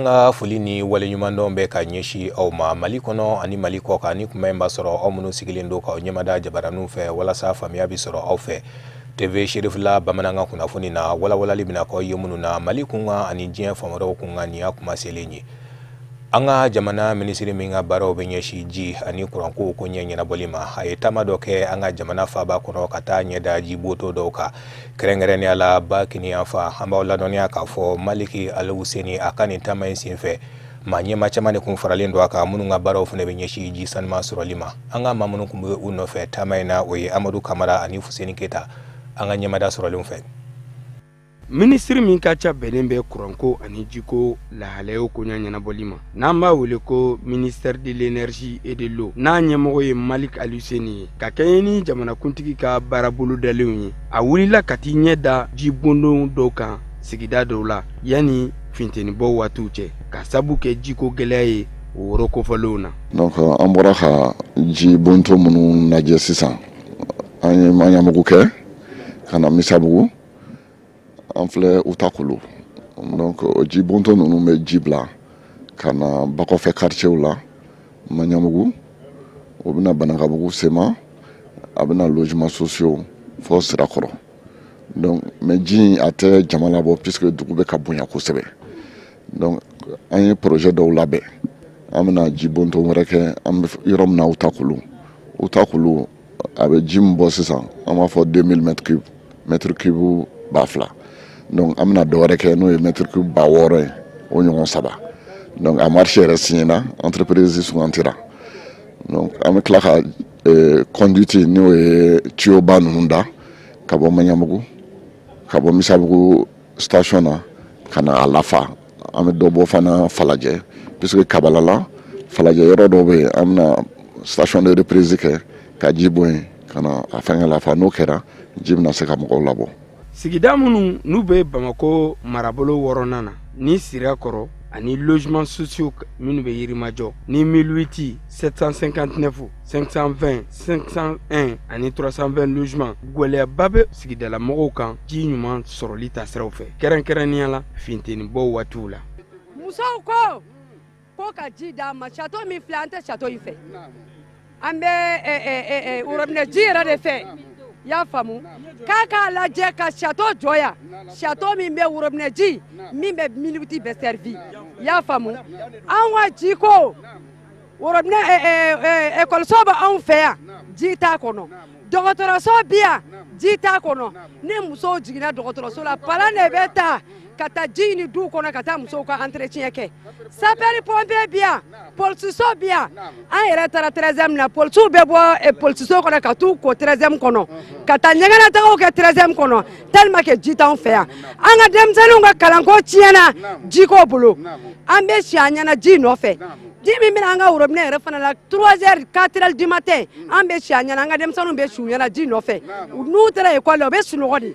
An ka foli ni waleɲumandɔn bɛ ka ɲɛsin aw ma Mali kɔnɔ ani Mali kɔ kan. Ni kuma in b'a sɔrɔ aw minnu sigilen don k'aw ɲɛmada jabaraninw fɛ walasa faamuya bɛ sɔrɔ aw fɛ TV Cherifla bamanankan kunnafoni na, walawalali bɛna k'aw ye minnu na Mali kunkan ani diɲɛ fan wɛrɛw kunkan. Nin y'a kuma selen ye. An ka jamana minisiri min ka baaraw bɛ ɲɛsin ji ani kuranko ko ɲɛ ɲɛnabɔli ma, a ye taama dɔ kɛ an ka jamana faaba kɔnɔ ka taa ɲɛda jiboto dɔw kan, kɛrɛnkɛrɛnnenya la ba kiniyanfan. An b'aw ladɔnniya k'a fɔ Maliki Alhuseni, a ka nin taama in senfɛ, maa ɲɛma caman de kun faralen don a kan, minnu ka baaraw fana bɛ ɲɛsin ji sanuman sɔrɔli ma. An ka maa minnu kun bɛ u nɔfɛ taama in na, o ye Amadu Kamara ani Fuseni Keta, an ka ɲɛmada sɔrɔlenw fɛ. Minisiri min ka ca bɛnnen bɛ kuranko ani jiko lahalayaw koɲa ɲɛnabɔli ma, n'an b'a wele ko ministère de l'énergie et de l'eau, n'a ɲɛmɔgɔ ye Malik Alhuseni ye, ka kɛɲɛ ni jamanakuntigi ka baara bolodalenw ye, a wulila ka t'i ɲɛ da ji bondon dɔw kan sigida dɔw la yanni fintenibɔ waatiw cɛ, ka sabu kɛ jiko gɛlɛya ye o yɔrɔ kofɔlenw na. Donc an bɔra ka ji bonto minnu lajɛ sisan, an ye Maɲamugu kɛ ka na Misabugu, an filɛ Utakulu. Donc o ji bonto ninnu bɛ ji bila ka na bakɔfɛ quartier la Maɲamugu, o bɛna Banankabugu sema, a bɛna logements sociaux fɔ Sirakɔrɔ. Donc mais ji in, a tɛ jama labɔ puisque dugu bɛ ka bonya kosɛbɛ. Donc an ye projet dɔw labɛn, an bɛna ji bonto wɛrɛ kɛ an bɛ yɔrɔ min na, Utakulu. Utakulu, a bɛ ji min bɔ sisan, an b'a fɔ 2000 mètres cubes, mètre cube 2000. Donc an bɛna dɔ wɛrɛ kɛ, n'o ye mètre cube 6000 ye, o ɲɔgɔn saba. Donc a marché yɛrɛ signé na, entreprise sugantira. Donc an bɛ tila ka conduite, n'o ye tuyau ba ninnu da ka bɔ Maɲabugu, ka bɔ Misabugu station na ka na a lafa. An bɛ dɔ bɔ fana Falajɛ, puisque Kabala la, Falajɛ yɔrɔ dɔw bɛ yen, an bɛna station de reprise kɛ ka ji bɔ yen ka na a fɛngɛ lafa. N'o kɛra, ji bɛna se ka mɔgɔw labɔ. Sigida minnu n'u bɛ Bamako marabolo wɔɔrɔnan na ni Sirakɔrɔ ani logements sociaux minnu bɛ Yirimajɔ ni 1008, 759, 520, 501 ani 320 logements, gɛlɛyaba bɛ sigidala mɔgɔw kan ji ɲuman sɔrɔli taasiraw fɛ, kɛrɛnkɛrɛnnenya la fintenibɔ waatiw la. Musow ko ko ka ji d'an ma. Château min filɛ, an tɛ château in fɛ, an bɛ robinet ji yɛrɛ de fɛ. I y'a faamu? K'a k'a lajɛ ka château jɔ yan, château min bɛ robinet ji min bɛ 1008 bɛɛ servi. I y'a faamu? Anw ka ji ko, robinet, ekɔliso bɛ anw fɛ yan, ji t'a kɔnɔ. Dɔgɔtɔrɔso bi yan, ji t'a kɔnɔ. Ni musow jiginna dɔgɔtɔrɔso la, palan de bɛ ta ka taa ji ɲini duw kɔnɔ ka taa musow ka entretien kɛ. Sapeur pompier bi yan, polisiso bi yan. An yɛrɛ taara 13e na, polisiw bɛ bɔ polisiso kɔnɔ ka t'u ko 13e kɔnɔ, ka taa ɲɛgɛnatagaw kɛ 13e kɔnɔ, tellement que ji t'anw fɛ yan. An ka denmisɛnninw ka kalanko tiɲɛna jiko bolo. An bɛ si an ɲɛna ji nɔfɛ, ji min bɛna an ka robinet yɛrɛ fana la 3 heures, 4 heures du matin. An bɛ si an ɲɛna, an ka denmisɛnninw bɛ si u ɲɛna ji nɔfɛ. N'u taara école la, u bɛ sunɔgɔ de.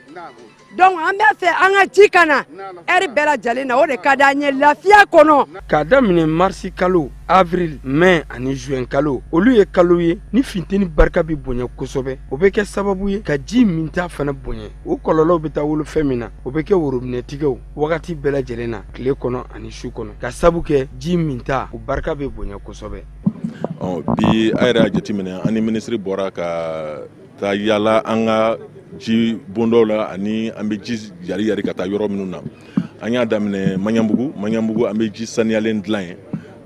Donc an b'a fɛ an ka ji ka na heure bɛɛ lajɛlen na, o de ka d'an ye lafiya kɔnɔ. K'a daminɛ marisi kalo, avril, mai ani juin kalo, olu ye kalo ye ni finteni barika bɛ bonya kosɛbɛ. O bɛ kɛ sababu ye ka ji minta fana bonya. O kɔlɔlɔw bɛ taa wolo fɛn min na, o bɛ kɛ worobinɛtigɛw wagati bɛɛ lajɛlen na, tile kɔnɔ ani su kɔnɔ, ka sabu kɛ ji minta o barika bɛ bonya kosɛbɛ. Bi, a yɛrɛ y'a jateminɛ, an ni minisiri bɔra ka taa yala an ka ji bondaw la ani an bɛ ji yari yari ka taa yɔrɔ minnu na. An y'a daminɛ Maɲanbugu. Maɲanbugu, an bɛ ji saniyalen dilan yen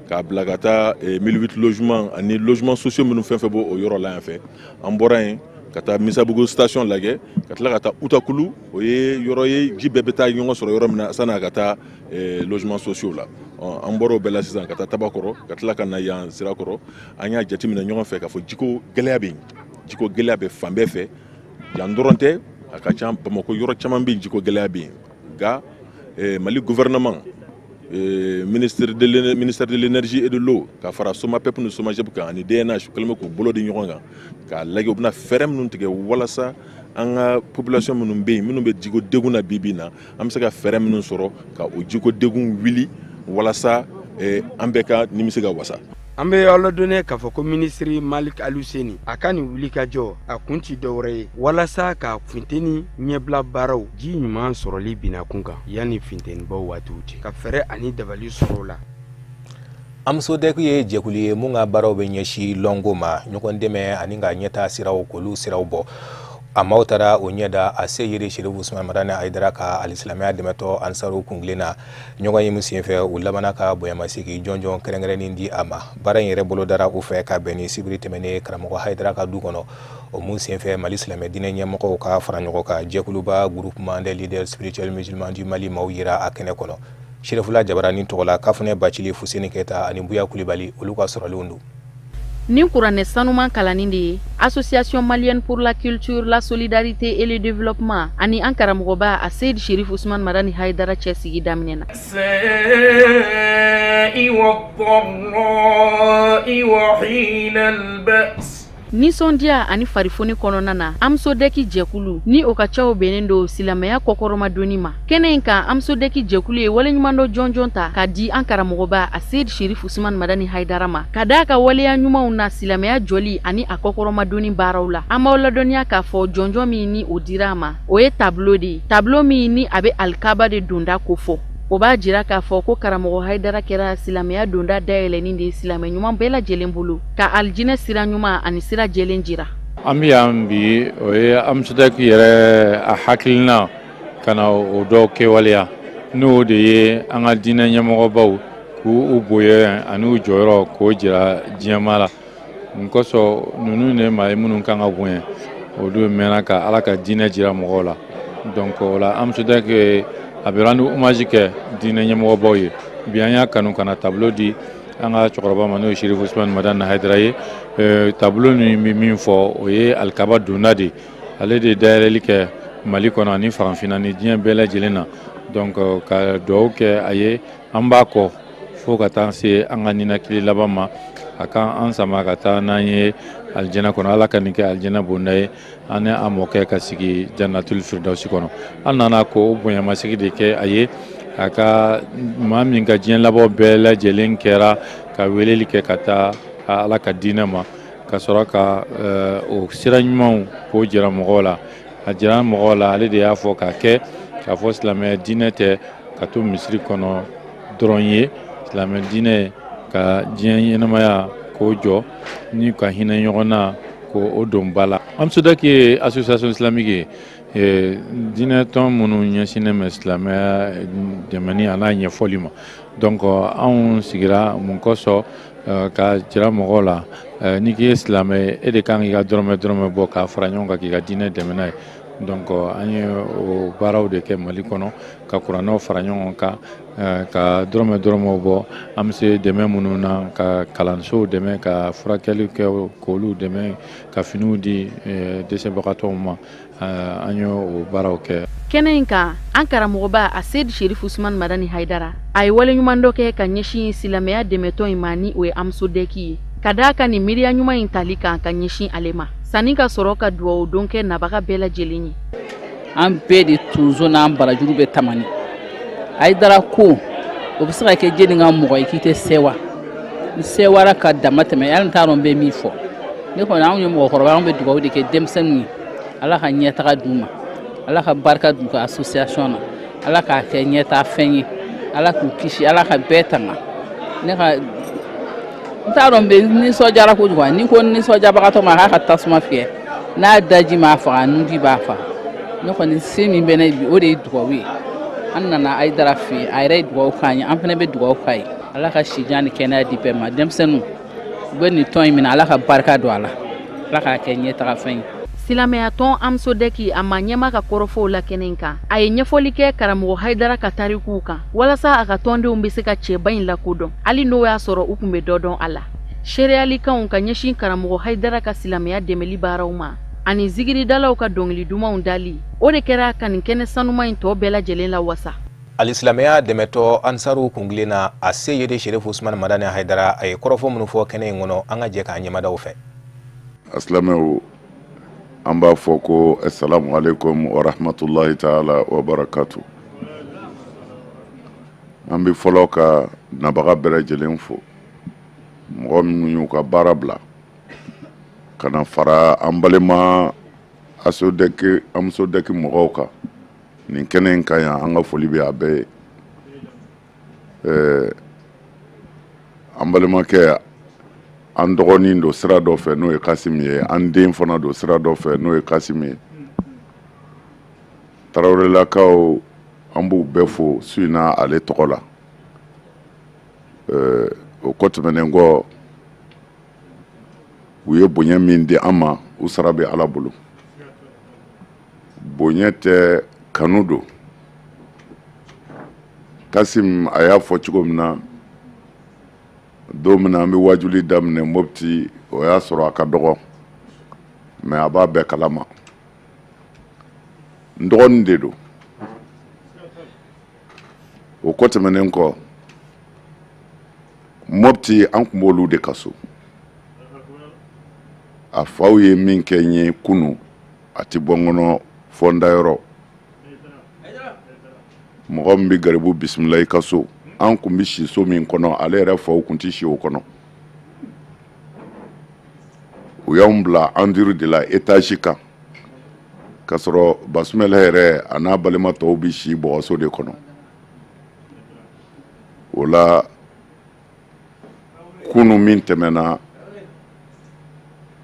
k'a bila ka taa 1008 logements ani logements sociaux minnu fɛn fɛn b'o o yɔrɔ la yan fɛ. An bɔra yen ka taa Misabugu station lajɛ, ka tila ka taa Utakulu, o ye yɔrɔ ye ji bɛɛ bɛ taa ɲɔgɔn sɔrɔ yɔrɔ min na san'a ka taa logements sociaux la. An bɔra o bɛɛ la sisan ka taa Tabakɔrɔ, ka tila ka na yan Sirakɔrɔ. An y'a jateminɛ ɲɔgɔn fɛ k'a fɔ jiko gɛlɛya bɛ yen, jiko gɛlɛya bɛ fan bɛɛ fɛ. Yan dɔrɔn tɛ, a ka ca Bamakɔ yɔrɔ caman bɛ yen, jiko gɛlɛya bɛ yen. Nka Mali gouvernement, ministère de l'énergie et de l'eau, ka fara SOMAPEP ni SOMAGEP kan ani DNH, kɛlen bɛ k'u bolo di ɲɔgɔn kan k'a lajɛ u bɛna fɛɛrɛ minnu tigɛ walasa an ka population minnu bɛ yen, minnu bɛ jiko degun na bi bi in na, an bɛ se ka fɛɛrɛ minnu sɔrɔ ka o jiko degun wuli walasa an bɛɛ ka nimisi ka wasa. An bɛ aw ladɔnniya k'a fɔ ko minisiri Malik Aluseni a ka nin wulikajɔ a kun ti dɔwɛrɛ ye walasa ka funteni ɲɛbila baaraw ji ɲuman sɔrɔli binakun kan yanni funtenibaw waatiw cɛ, ka fɛɛrɛ ani dabali sɔrɔ o la. AMSODEC ye jɛkulu ye mun ka baaraw bɛ ɲɛsin lɔnko ma, ɲɔgɔn dɛmɛ ani ka ɲɛta siraw k'olu siraw bɔ. A maaw taara o ɲɛda a se yiri Serifu Usumani Madani Hayidara ka alisilamɛya dɛmɛtɔ Ansaru kungilen na. Ɲɔgɔn ye min senfɛ, u labanna ka bonyamasegin jɔnjɔn kɛrɛnkɛrɛnnen di a ma. Baara in yɛrɛ bolodara u fɛ ka bɛn ni sibiri tɛmɛnen karamɔgɔ Hayidara ka du kɔnɔ. O mun senfɛ, Mali silamɛ diinɛ ɲɛmɔgɔw ka fara ɲɔgɔn kan jɛkuluba Groupement des leaders spirituels musulmans du Mali maaw yira a kɛnɛ kɔnɔ. Serifula Jabarani tɔgɔ la, Kafunɛ Bacili, Fuseni Keta ani Buya Kulibali, olu ka sɔrɔlenw don. Ni kuranɛ sanuman kalanni de ye Association malienne pour la culture, la solidarité et le développement ani an karamɔgɔba a Seyid Sherif Usman Madani Hayidara cɛ sigi daminɛ na. Nisɔndiya ani farifoni kɔnɔna na, AMSODEC jɛkulu ni o ka caw bɛnnen don silamɛya kɔkɔrɔmadonni ma. Kɛnɛ in kan, AMSODEC jɛkulu ye waleɲumandɔn jɔnjɔn ta ka di an karamɔgɔba a Seyid Sherif Usman Madani Hayidara ma, ka d'a ka waleya ɲumanw na silamɛya jɔli ani a kɔkɔrɔmadonni baaraw la. An b'aw ladɔnniya k'a fɔ jɔnjɔn min ni o dira a ma, o ye tableau de ye, tableau min ni a bɛ alikaba de donda kofɔ. O b'a jira k'a fɔ ko karamɔgɔ Hayidara kɛra silamɛya donda dayɛlɛnni de ye silamɛ ɲuman bɛɛ lajɛlen bolo, ka alijinɛ sira ɲuman ani sira jɛlen jira. An bɛ yan bi, o ye AMSODEC yɛrɛ a hakilina ka na o dɔw kɛwaleya, n'o de ye an ka diinɛ ɲɛmɔgɔbaw k'u bonya ani u jɔyɔrɔ k'o jira diɲɛmaa la. N kosɔn ninnu de maa ye minnu kan ka bonya, olu mɛnna ka Ala ka diinɛ jira mɔgɔw la. Donc o la AMSODEC a bɛ rendu hommage kɛ diinɛ ɲɛmɔgɔbaw ye. Bi an y'a kanu ka na tableau di an ka cɛkɔrɔba ma, n'o ye Serifu Usumani Madani Hayidara ye. Tableau nin bɛ min fɔ, o ye alikaba donda de ye. Ale de ye dayɛlɛli kɛ Mali kɔnɔ ani farafinna ni diɲɛ bɛɛ lajɛlen na. Donc ka dugawu kɛ a ye, an b'a kɔ fo ka taa se an ka ninakili laban ma. A kan an sama ka taa n'an ye alijɛnɛ kɔnɔ. Ala ka nin kɛ alijɛnɛ bonda ye, an ni an mɔkɛ ka sigi jannatul firdausi kɔnɔ. An nana ko bonyamasegi de kɛ a ye, a ka maa min ka diɲɛ laban bɛɛ lajɛlen kɛra ka weleli kɛ ka taa Ala ka diinɛ ma, ka sɔrɔ ka o sira ɲumanw k'o jira mɔgɔw la. A jira mɔgɔw la, ale de y'a fɔ k'a kɛ k'a fɔ silamɛ diinɛ tɛ ka to misiri kɔnɔ dɔrɔn ye, silamɛ diinɛ ka diɲɛ ɲɛnamaya k'o jɔ ni ka hinɛ ɲɔgɔn na k'o don ba la. AMSODEC ye association islamique ye, diinɛ tɔn minnu ɲɛsinnen bɛ silamɛya dɛmɛni a n'a ɲɛfɔli ma. Donc anw sigira mun kosɔn? Ka jira mɔgɔw la, n'i k'i ye silamɛ ye, e de kan k'i ka dɔrɔmɛ dɔrɔmɛ bɔ k'a fara ɲɔgɔn kan k'i ka diinɛ dɛmɛ n'a ye. Donc an ye o baaraw de kɛ Mali kɔnɔ, ka kuranɛw fara ɲɔgɔn kan, ka dɔrɔmɛ dɔrɔmɛw bɔ an bɛ se dɛmɛ minnu na, ka kalansow dɛmɛ, ka furakɛli kɛ k'olu dɛmɛ, ka finiw di dɛsɛbagatɔw ma. An ye o baaraw kɛ. Kɛnɛ in kan, an karamɔgɔba a Seyid Sherif Usman Madani Hayidara a ye waleɲumandɔ kɛ ka ɲɛsin silamɛya dɛmɛtɔn in ma, ni o ye AMSODEC ye, ka d'a ka nin miiriya ɲuman in tali kan ka ɲɛsin ale ma, sanni ka sɔrɔ ka duwawu don kɛ nabaga bɛɛ lajɛlen ye. An bɛɛ de tonso n'an barajuru bɛ tamani. Hayidara ko o bɛ se ka kɛ jeli ka mɔgɔ ye k'i tɛ sewa, ni sewara ka dama tɛmɛ, hali n t'a dɔn n bɛ min fɔ. Ne kɔni, anw ye mɔgɔkɔrɔba, anw bɛ dugawu de kɛ denmisɛnninw ye, Ala ka ɲɛtaga d'u ma, Ala ka barika d'u ka association na, Ala k'a kɛ ɲɛtaa fɛn ye, Ala k'u kisi, Ala ka bɛɛ tanga. Ne ka n t'a dɔn n bɛ nisɔndiyara kojugu. Ni ko nisɔndiyabagatɔ ma k'a ka tasuma fiyɛ, n'a daji m'a faga, a nunji b'a faga. Ne kɔni se min bɛ ne bi, o de ye dugawu ye. An nana Hayidara fɛ yen, a yɛrɛ ye dugawu k'an ye, an fana bɛ dugawu k'a ye. Ala ka sijan ni kɛnɛya di bɛɛ ma. Denmisɛnninw u bɛ nin tɔn in minɛ, Ala ka barika don a la, Ala k'a kɛ ɲɛtaga fɛn ye. Silamɛya tɔn AMSODEC a ma ɲɛma ka kɔrɔfɔw la kɛnɛ in kan, a ye ɲɛfɔli kɛ karamɔgɔ Hayidara ka tarikuw kan, walasa a ka tɔndenw bɛ se ka cɛba in lakodɔn, hali n'o y'a sɔrɔ u tun bɛ dɔ dɔn a la. Seereyalikanw ka ɲɛsin karamɔgɔ Hayidara ka silamɛya dɛmɛli baaraw ma ani zikiridalaw ka dɔnkili dumanw dali, o de kɛra ka nin kɛnɛ sanuman in tɔ bɛɛ lajɛlen la wasa. Alisilamɛya dɛmɛtɔ Ansaru kungilen na, a se ye de Serifu Usumani Madani Hayidara, a ye kɔrɔfɔ minnu fɔ kɛnɛ in kɔnɔ, an ka jɛ k'an ɲɛmadaw fɛ. Asilamɛw, an b'a fɔ ko assalamu alaikum wa rahmatullahi ta'ala wa barakatu. An bɛ fɔlɔ ka nabaga bɛɛ lajɛlen fo. Mɔgɔ minnu y'u ka baara bila ka na fara an balima ASODEC AMSODEC mɔgɔw kan nin kɛnɛ in kan yan, an ka foli bɛ a bɛɛ ye. An balimakɛ, an dɔgɔnin don sira dɔ fɛ, n'o ye Kasimi ye, an den fana don sira dɔ fɛ, n'o ye Kasimi ye. Tarawelelakaw, an b'u bɛɛ fo su in na ale tɔgɔ la. O kɔ tɛmɛnen kɔ, u ye bonya min di an ma, u sara bɛ Ala bolo. Bonya tɛ, kanu don. Kasim a y'a fɔ cogo min na, don min na an bɛ wajuli daminɛ Mopti, o y'a sɔrɔ a ka dɔgɔ, mais a b'a bɛɛ kalama. N dɔgɔnin de don. O kɔ tɛmɛnen kɔ, Mopti, an tun b'olu de ka so. A faw ye min kɛ n ye kunu, a tɛ bɔ n kɔnɔ fɔ n dayɔrɔ. Mɔgɔ min bɛ garibu bisimila i ka so, an tun bɛ si so min kɔnɔ, ale yɛrɛ faw tun tɛ si o kɔnɔ. U y'anw bila en dur de la, étage kan, k'a sɔrɔ Basumɛlɛ yɛrɛ a n'a balima tɔw bɛ si bɔgɔso de kɔnɔ. O la, kunu min tɛmɛna,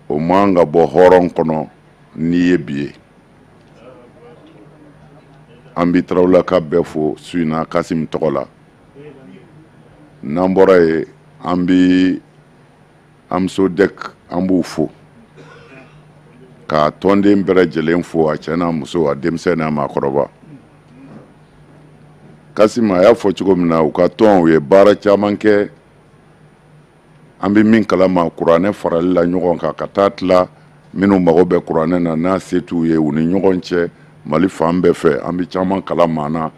o man ka bɔ hɔrɔn kɔnɔ n'i ye bi ye. An bɛ Tarawelelaka bɛɛ fo su in na Kasim tɔgɔ la. N'an bɔra yen, an bɛ AMSODEC, an b'u fo, ka tɔnden bɛɛ lajɛlen fo, a cɛ n'a muso, a denmisɛn n'a maakɔrɔba. Kasim a y'a fɔ cogo min na, u ka tɔn, u ye baara caman kɛ. An bɛ min kalama, kuranɛ farali la ɲɔgɔn kan ka taa tila minnu mago bɛ kuranɛ na, n'a se t'u ye, u ni ɲɔgɔn cɛ, Mali fan bɛɛ fɛ, an bɛ caman kalama na,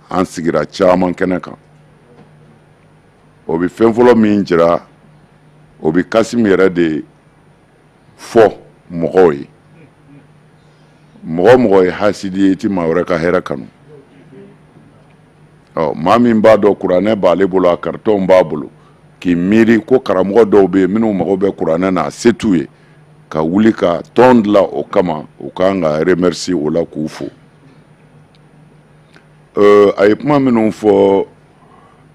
an sigira caman kɛnɛ kan. O bɛ fɛn fɔlɔ min jira, o bɛ Kasim yɛrɛ de fɔ mɔgɔw ye. Mɔgɔ o mɔgɔ ye hasidi ye, i tɛ maa wɛrɛ ka hɛrɛ kanu. Ɔ, maa min b'a dɔn kuranɛ b'ale bolo, a karitɔnw b'a bolo, k'i miiri ko karamɔgɔ dɔw bɛ yen minnu mago bɛ kuranɛ na, a se t'u ye, ka wuli ka tɔn dilan o kama, u kan ka remercier o la, k'u fo. A ye kuma minnu fɔ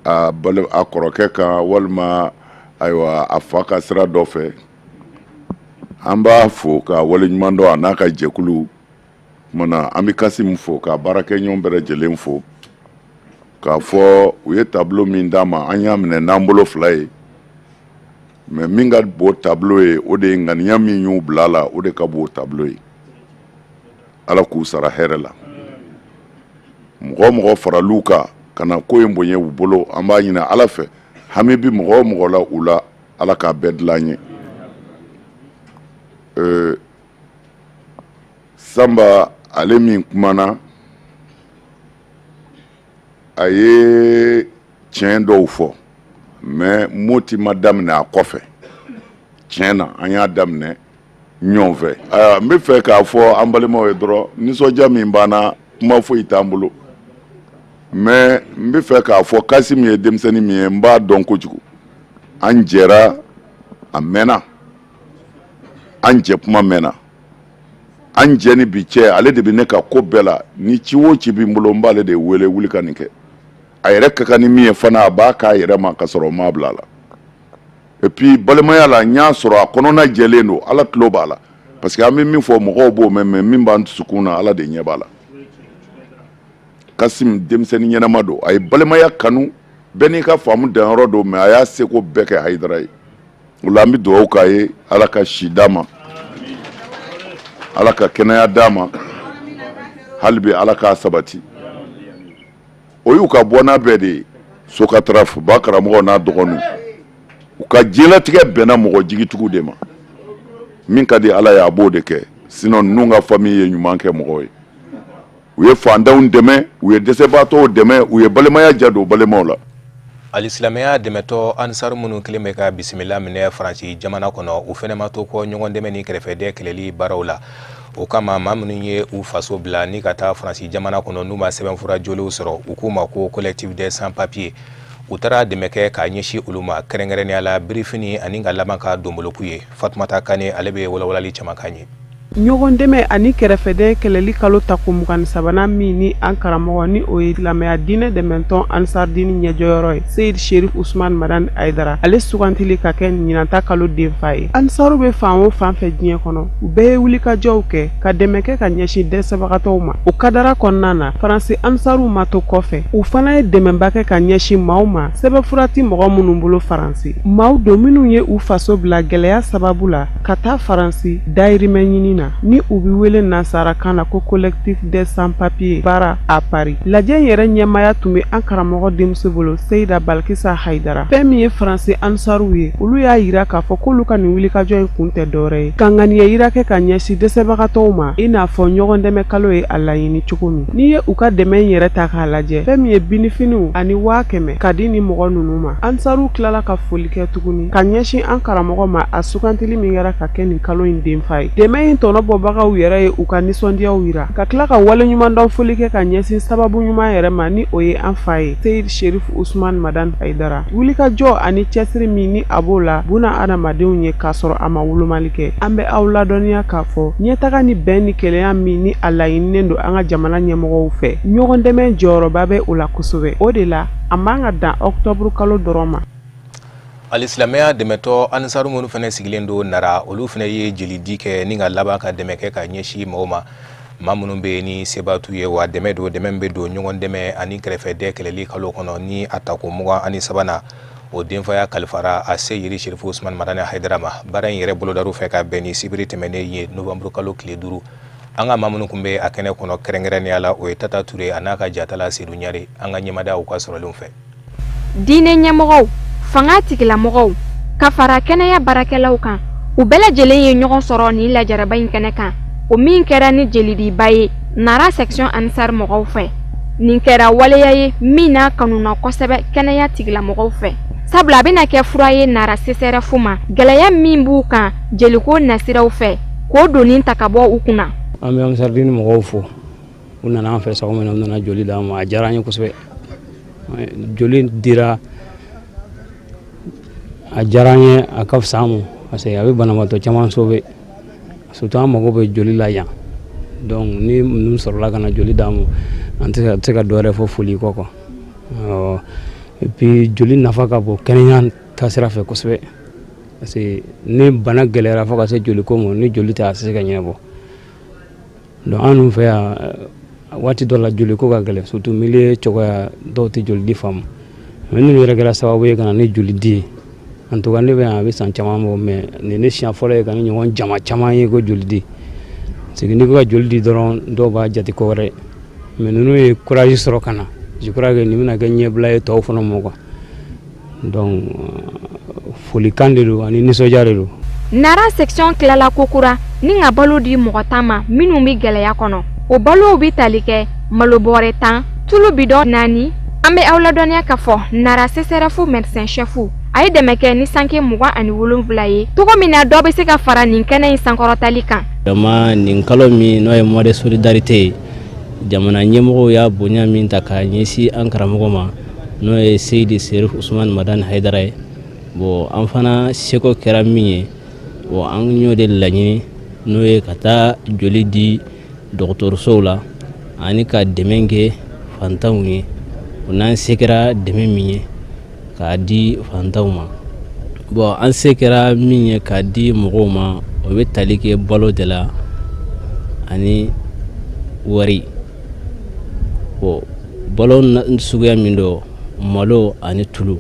a bali a kɔrɔkɛ kan, walima ayiwa a fa ka sira dɔ fɛ, an b'a fo k'a waleɲuman dɔn, a n'a ka jɛkulu. Kumana an bɛ Kasim fo, k'a baarakɛɲɔgɔn bɛɛ lajɛlen fo, k'a fɔ u ye tableau min d'an ma, an y'a minɛ n'an bolo fila ye. Mais min ka bon tableau ye, o de ye ŋaniya min y'u bila la, o de ka bon tableau ye. Ala k'u sara hɛrɛ la. Mɔgɔ o mɔgɔ faral'u kan ka na ko in bonya u bolo, an b'a ɲini Ala fɛ, hami bi mɔgɔ o mɔgɔ la u la, Ala k'a bɛɛ dilan ye. Sanba, ale min kumana, a ye tiɲɛ dɔw fɔ, mais Moti ma daminɛ a kɔfɛ. Tiɲɛ na, an y'a daminɛ ɲɔgɔn fɛ. Ayiwa, n bɛ fɛ k'a fɔ an balimaw ye dɔrɔn, nisɔndiya min b'an na, kuma foyi t'an bolo. Mais n bɛ fɛ k'a fɔ, Kasim ye denmisɛnnin min ye, n b'a dɔn kojugu. An jɛra a mɛnna, an jɛ kuma mɛnna, an jɛ ni bi cɛ, ale de bɛ ne ka ko bɛɛ la. Ni ci o ci bɛ n bolo, n b'ale de wele, wuli ka nin kɛ. A yɛrɛ ka kan ni min ye fana, a b'a k'a yɛrɛ ma ka sɔrɔ o m'a bila a la. Et puis balimaya la, n y'a sɔrɔ a kɔnɔna jɛlen don, Ala tulo b'a la, parce que an bɛ min fɔ, mɔgɔw b'o mɛn, mais min b'an dusukun na, Ala de ɲɛ b'a la. Kasim denmisɛnnin ɲɛnama don, a ye balimaya kanu, bɛɛ n'i ka faamu danyɔrɔ don, mais a y'a seko bɛɛ kɛ Hayidara ye. O la, an bɛ dugawu k'a ye, Ala ka si d'a ma, Ala ka kɛnɛya d'a ma, hali bi Ala k'a sabati. O y'u ka bɔnna bɛɛ de ye, Sokataraf ba karamɔgɔ n'a dɔgɔninw. U ka diɲɛlatigɛ bɛnna mɔgɔ jigitigiw de ma. Min ka di Ala ye, a b'o de kɛ. Sinon ninnu ka famille ye ɲuman kɛ mɔgɔw ye, u ye fantanw dɛmɛ, u ye dɛsɛbaatɔw dɛmɛ, u ye balimaya ja don balimaw la. Alisilamɛya dɛmɛtɔ Ansar minnu kelen bɛ ka bisimila minɛ Faransi jamana kɔnɔ, u fɛnɛ ma to kɔ ɲɔgɔn dɛmɛ ni kɛrɛfɛdɛ kɛlɛli baaraw la. O kama, maa minnu ye u faso bila ni ka taa Faransi jamana kɔnɔ, n'u ma sɛbɛnfura jolenw sɔrɔ, u k'u ma ko Collectif des sans papiers. U taara dɛmɛ kɛ k'a ɲɛsin olu ma, kɛrɛnkɛrɛnnenya la birifini ani ka laban ka donboloku ye. Fatumata Kane, ale bɛ walawalali caman kan ye. Ɲɔgɔn dɛmɛ ani kɛrɛfɛdɛn kɛlɛli kalo tako 23nan min ni an karamɔgɔ, ni o ye silamɛya diinɛ dɛmɛtɔn Ansardini ɲɛjɔyɔrɔ ye, Seyid Sherif Usman Madani Hayidara, ale sugantili ka kɛ ɲinanta kalo denfa ye. Ansaru bɛ fan o fan fɛ diɲɛ kɔnɔ, u bɛɛ ye wulikajɔw kɛ ka dɛmɛ kɛ ka ɲɛsin dɛsɛbagatɔw ma. O kadara kɔnɔna na, Faransi Ansaruw ma to kɔfɛ. U fana ye dɛmɛba kɛ ka ɲɛsin maaw ma, sɛbɛnfura ti mɔgɔ minnu bolo Faransi, maaw don minnu ye u faso bila gɛlɛya sababu la ka taa Faransi dayirimɛ ɲini na, ni u bɛ wele nansarakan na ko Collectif des sans-papiers baara à Paris. Lajɛ in yɛrɛ ɲɛmaaya tun bɛ an karamɔgɔ denmuso bolo, Seyida Balikisa Hayidara. Fɛn min ye Faransi Ansaruw ye, olu y'a yira k'a fɔ k'olu ka nin wulikajɔ in kun tɛ dɔwɛrɛ ye ka ŋaniya yira kɛ ka ɲɛsin dɛsɛbagatɔw ma, i n'a fɔ ɲɔgɔn dɛmɛ kalo ye a laɲini cogo min. N'i ye u ka dɛmɛ in yɛrɛ ta k'a lajɛ, fɛn min ye binifiniw ani 100,000 ka di ni mɔgɔ ninnu ma. Ansaruw tilala ka foli kɛ tuguni ka ɲɛsin an karamɔgɔ ma, a sugantili min kɛra ka kɛ nin kalo in denfa ye. Dɛmɛ in tɔnɔ bɔbagaw yɛrɛ ye u ka nisɔndiyaw yira, ka tila ka waleɲumandɔn foli kɛ ka ɲɛsin sababu ɲuman yɛrɛ ma, ni o ye an fa ye, Seyid Sherif Usman Madani Hayidara. Wulikajɔ ani cɛsiri min ni a b'o la buna adamadenw ye k'a sɔrɔ a ma wolomali kɛ. An bɛ aw ladɔnniya k'a fɔ ɲɛtaga ni bɛn ni kelenya min ni a laɲininen don an ka jamana ɲɛmɔgɔw fɛ, ɲɔgɔn dɛmɛ jɔyɔrɔba bɛ o la kosɛbɛ. O de la, a man ka dan ɔkutɔburu kalo dɔrɔn ma. Alisilamɛya dɛmɛtɔ Ansaru minnu fana sigilen don Nara, olu fana ye jelidi kɛ ni ka laban ka dɛmɛ kɛ ka ɲɛsin mɔgɔw ma, maa minnu bɛ yen ni seba t'u ye. Wa dɛmɛ don, dɛmɛ bɛ don ɲɔgɔn dɛmɛ ani kɛrɛfɛdɛn kɛlɛli kalo kɔnɔ ni a tako 23nan, o denfaya kalifara a Seyidi Serifu Usman Madani Hayidara ma. Baara in yɛrɛ bolodar'u fɛ ka bɛn ni sibiri tɛmɛnen ye, nowanburu kalo tile 5. An ka maa minnu tun bɛ a kɛnɛ kɔnɔ, kɛrɛnkɛrɛnnenya la o ye Tata Ture a n'a ka jatala Sedu Ɲare. An ka ɲɛmada u ka sɔrɔlenw fɛ. Diinɛ ɲɛmɔgɔw, fanga tigilamɔgɔw ka fara kɛnɛya baarakɛlaw kan, u bɛɛ lajɛlen ye ɲɔgɔn sɔrɔ nin lajɛrɛba in kɛnɛ kan, o min kɛra ni jelidiba ye Nara section Ansar mɔgɔw fɛ. Nin kɛra waleya ye min n'a kanuna kosɛbɛ kɛnɛya tigilamɔgɔw fɛ, sabula a bɛna kɛ fura ye Nara CSRéf ma, gɛlɛya min b'u kan jeliko nasiraw fɛ, k'o doni ta ka bɔ u kunna. An bɛ Ansardini mɔgɔw fo, u nana an fɛ sɔgɔma na, u nana joli d'an ma, a diyara an ye kosɛbɛ. Joli dira, a diyara an ye, a ka fisa an ma, parce que a bɛ banabaatɔ caman sauver, surtout an mago bɛ joli la yan. Donc ni ninnu sɔrɔla ka na joli d'an ma, an tɛ se ka dɔ wɛrɛ fɔ foli kɔ quoi. Et puis joli nafa ka bon kɛnɛya taasira fɛ kosɛbɛ, parce que ni bana gɛlɛyara fo ka se joliko ma, ni joli tɛ, a tɛ se ka ɲɛnabɔ. Donc an dun fɛ yan, waati dɔ la joliko ka gɛlɛn, surtout milieu cogoya dɔw tɛ joli di faamu. Mais ninnu yɛrɛ kɛra sababu ye ka na ni joli di ye. En tout cas ne bɛ yan a bɛ san caman bɔ, mais nin ne siɲɛ fɔlɔ ye ka ni ɲɔgɔn jama caman ye ko joli di. Parce que n'i ko ka joli di dɔrɔn, dɔw b'a jate ko wɛrɛ ye, mais ninnu ye courage sɔrɔ ka na. Je crois que nin bɛna kɛ ɲɛbila ye tɔw fana ma quoi. Donc folikan de don ani nisɔndiya de don. Nara section tilala kokura ni ka balo di mɔgɔ 10 ma minnu bɛ gɛlɛya kɔnɔ. O balow bɛ tali kɛ malo bɔrɛ 10, tulu bidɔn 4. An bɛ aw ladɔnniya k'a fɔ Nara CSRéf médecin chef a ye dɛmɛ kɛ ni sanke 27 ye, cogo min na dɔ bɛ se ka fara nin kɛnɛ in sankɔrɔtali kan. Vraiment nin kalo min n'o ye mois de solidarité ye, jamana ɲɛmɔgɔw y'a bonya min ta k'a ɲɛsin an karamɔgɔ ma, n'o ye Seyidi Serif Usman Madani Hayidara ye. Bon an fana seko kɛra min ye, bon an y'o de laɲini, n'o ye ka taa joli di dɔgɔtɔrɔsow la ani ka dɛmɛ kɛ fantanw ye, o n'an se kɛra dɛmɛ min ye k'a di fantanw ma. Bon an se kɛra min ye k'a di mɔgɔw ma, o bɛ tali kɛ balo de la ani wari. Bon balo suguya min don, malo ani tulu,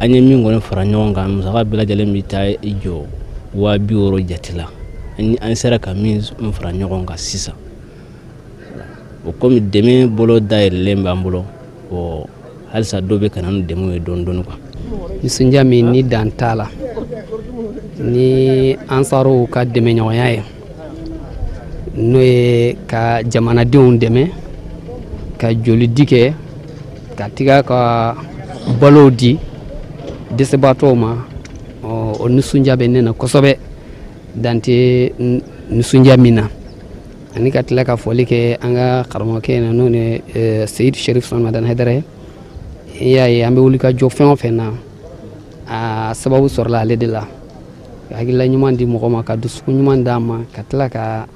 an ye min kɔni fara ɲɔgɔn kan, musaka bɛɛ lajɛlen bɛ taa i jɔ 60,000 jate la. An sera ka min fara ɲɔgɔn kan sisan, o komi dɛmɛ bolo dayɛlɛlen b'an bolo, bon halisa dɔw bɛ ka na ni dɛmɛ ye dɔɔni dɔɔni quoi. Nisɔndiya min ni dan t'a la ni Ansaruw ka dɛmɛɲɔgɔnya ye, n'o ye ka jamanadenw dɛmɛ ka joli di kɛ, ka tiga ka balow di dɛsɛbaatɔw ma, o nisɔndiya bɛ ne na kosɛbɛ, dan tɛ nisɔndiya min na. Ani ka tila ka foli kɛ an ka karamɔgɔkɛ na, n'o ye Seyidi Serif Usman Madani Hayidara ye. I y'a ye, an bɛ wuli ka jɔ fɛn o fɛn na, a sababu sɔrɔla ale de la, ka hakilila ɲuman di mɔgɔ ma, ka dusukun ɲuman d'a ma, ka tila ka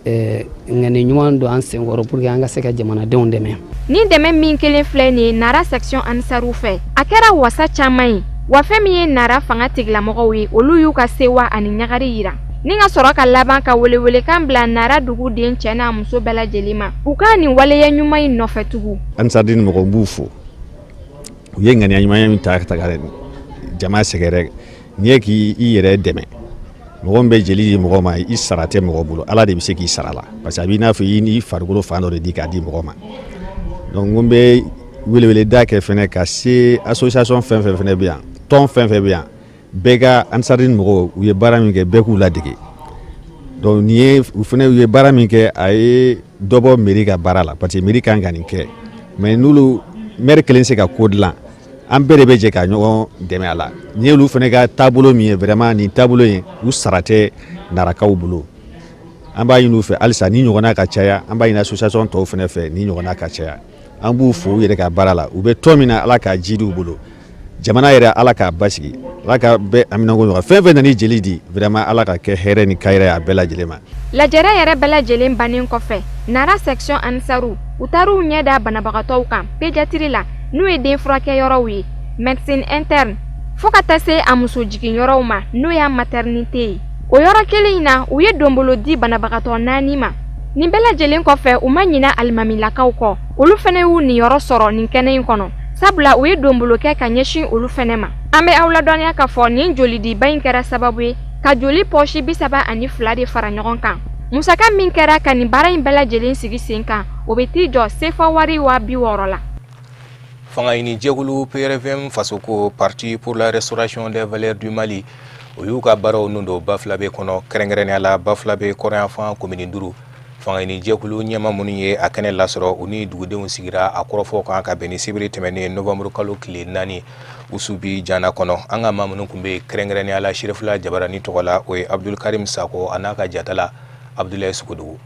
ŋani ɲuman don an senkɔrɔ pour que an ka se ka jamanadenw dɛmɛ. Nin dɛmɛ min kelen filɛ nin ye Nara section Ansaru fɛ, a kɛra wasa caman ye wa. Fɛn min ye Nara fanga tigilamɔgɔw ye, olu y'u ka sewa ani ɲagari yira ni ka sɔrɔ ka laban ka welewelekan bila Nara duguden cɛ n'a muso bɛɛ lajɛlen ma, u ka nin waleya ɲuman in nɔfɛ tugun. Ansardine mɔgɔw, n b'u fo. U ye ŋaniya ɲuman min ta ka jama sɛgɛrɛ, n'i ye k'i yɛrɛ dɛmɛ, mɔgɔ min bɛ jeli di mɔgɔ ma, i sara tɛ mɔgɔ bolo, Ala de bɛ se k'i sara la, parce que a b'i n'a fɔ i n'i farikolo fan dɔ de di k'a di mɔgɔ ma. Donc n ko n bɛ weleweleda kɛ fɛnɛ ka se association fɛn fɛn fɛnɛ bɛ yan, tɔn fɛn fɛn bɛ yan, bɛɛ ka Ansardine mɔgɔw, u ye baara min kɛ, bɛɛ k'u ladege. Donc nin ye u fɛnɛ, u ye baara min kɛ, a ye dɔ bɔ mairie ka baara la, parce que mairie kan ka nin kɛ, mais n'olu maire kelen se ka ko dilan, an bɛɛ de bɛ jɛ ka ɲɔgɔn dɛmɛ a la. Nin ye olu fana ka taabolo min ye, vraiment nin taabolo in, u sara tɛ Narakaw bolo. An b'a ɲini u fɛ halisa ni ɲɔgɔnna ka caya. An b'a ɲini association tɔw fana fɛ ni ɲɔgɔnna ka caya. An b'u fo u yɛrɛ ka baara la. U bɛ tɔn min na, Ala k'a jidi u bolo. Jamana yɛrɛ, Ala k'a basigi, Ala ka bɛɛ aminanko ɲɔgɔn. Fɛn fɛn nana jeli di, vraiment Ala ka kɛ hɛrɛ ni kayɛrɛ ye a bɛɛ lajɛlen ma. Lajɛrɛ yɛrɛ bɛɛ lajɛlen bannen kɔfɛ, Nara section Ansaru, u taar'u ɲɛ da banabagatɔw kan pédiatrie la, n'u ye den furakɛyɔrɔw ye, médecine interne, fo ka taa se a muso jiginyɔrɔw ma, n'o y'a maternité ye. O yɔrɔ kelen in na, u ye donbolo di banabagatɔ naani ma. Nin bɛɛ lajɛlen kɔfɛ, u ma ɲinɛ alimamilakaw kɔ. Olu fɛnɛ y'u niyɔrɔ sɔrɔ nin kɛnɛ in kɔnɔ, sabula u ye donbolo kɛ ka ɲɛsin olu fɛnɛ ma. An bɛ aw ladɔnniya k'a fɔ nin jolidiba in kɛra sababu ye ka joli pɔsi 32 de fara ɲɔgɔn kan. Musaka min kɛra ka nin baara in bɛɛ lajɛlen sigi sen kan, o bɛ t'i jɔ sefa wari 60 000 la. Fanga ɲini jɛkulu PRVM Fasoko, Parti pour la restauration des valeurs du Mali, o y'u ka baaraw nun don Bafulabe kɔnɔ, kɛrɛnkɛrɛnnenya la Bafulabe kɔrɔnyanfan komini 5. Fanga ɲini jɛkulu ɲɛma minnu ye a kɛnɛ lasɔrɔ, u ni dugudenw sigira a kɔrɔfɔ kan ka bɛn ni sibiri tɛmɛnen novembre kalo tile 4 Usubi jana kɔnɔ. An ka maa minnu tun bɛ kɛrɛnkɛrɛnnenya la Sirifila Jabarani tɔgɔ la, o ye Abdulkarim Sako a n'a ka jatala Abdulayi Sogodogo.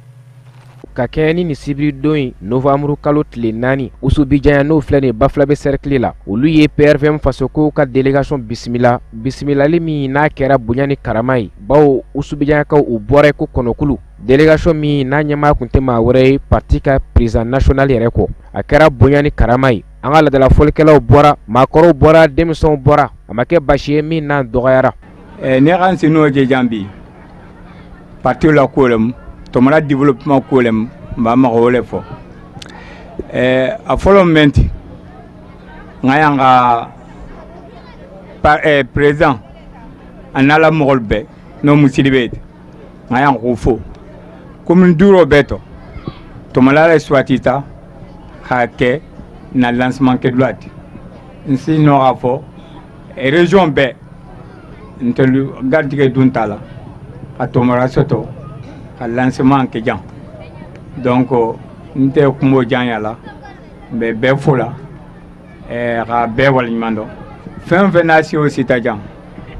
Ka kɛɲɛ ni nin sibiridon in, novembre kalo tile 4, Usubijanya, n'o filɛ nin Bafulabe cercle la, olu ye PRVM Fasoko ka délégation bisimila, bisimilali min n'a kɛra bonya ni karama ye, bawo Usubijanyakaw u bɔra ko kɔnɔkulu. Délégation min n'a ɲɛmaa tun tɛ maa wɛrɛ ye parti ka président national yɛrɛ kɔ, a kɛra bonya ni karama ye. An ka laadala fɔlikɛlaw bɔra, maakɔrɔw bɔra, denmisɛnw bɔra. A ma kɛ basi ye min n'a dɔgɔyara. Ne ka n sen n'o jɛ bi parti la ko le Tɔmɔla développement ko le, n b'a mago o le fɔ. A fɔlɔ min ti n ka y'an ka président a n'a la mɔgɔlu bɛɛ n'o Musidibe ye, n ka y'an k'o fo. Commune duuru bɛɛ tɔ, Tɔmɔla yɛrɛ suwati ta k'a kɛ na lancement kɛ loi ti n si nɔ k'a fɔ région bɛɛ ntelu garijɛgɛ dun t'a la ka Tɔmɔla sɔtɔ ka lancement kɛ jan. Donc n tɛ kungo janya la, n bɛ bɛɛ fo la ka bɛɛ waleɲuman dɔn. Fɛn o fɛn n'a se o sita jan,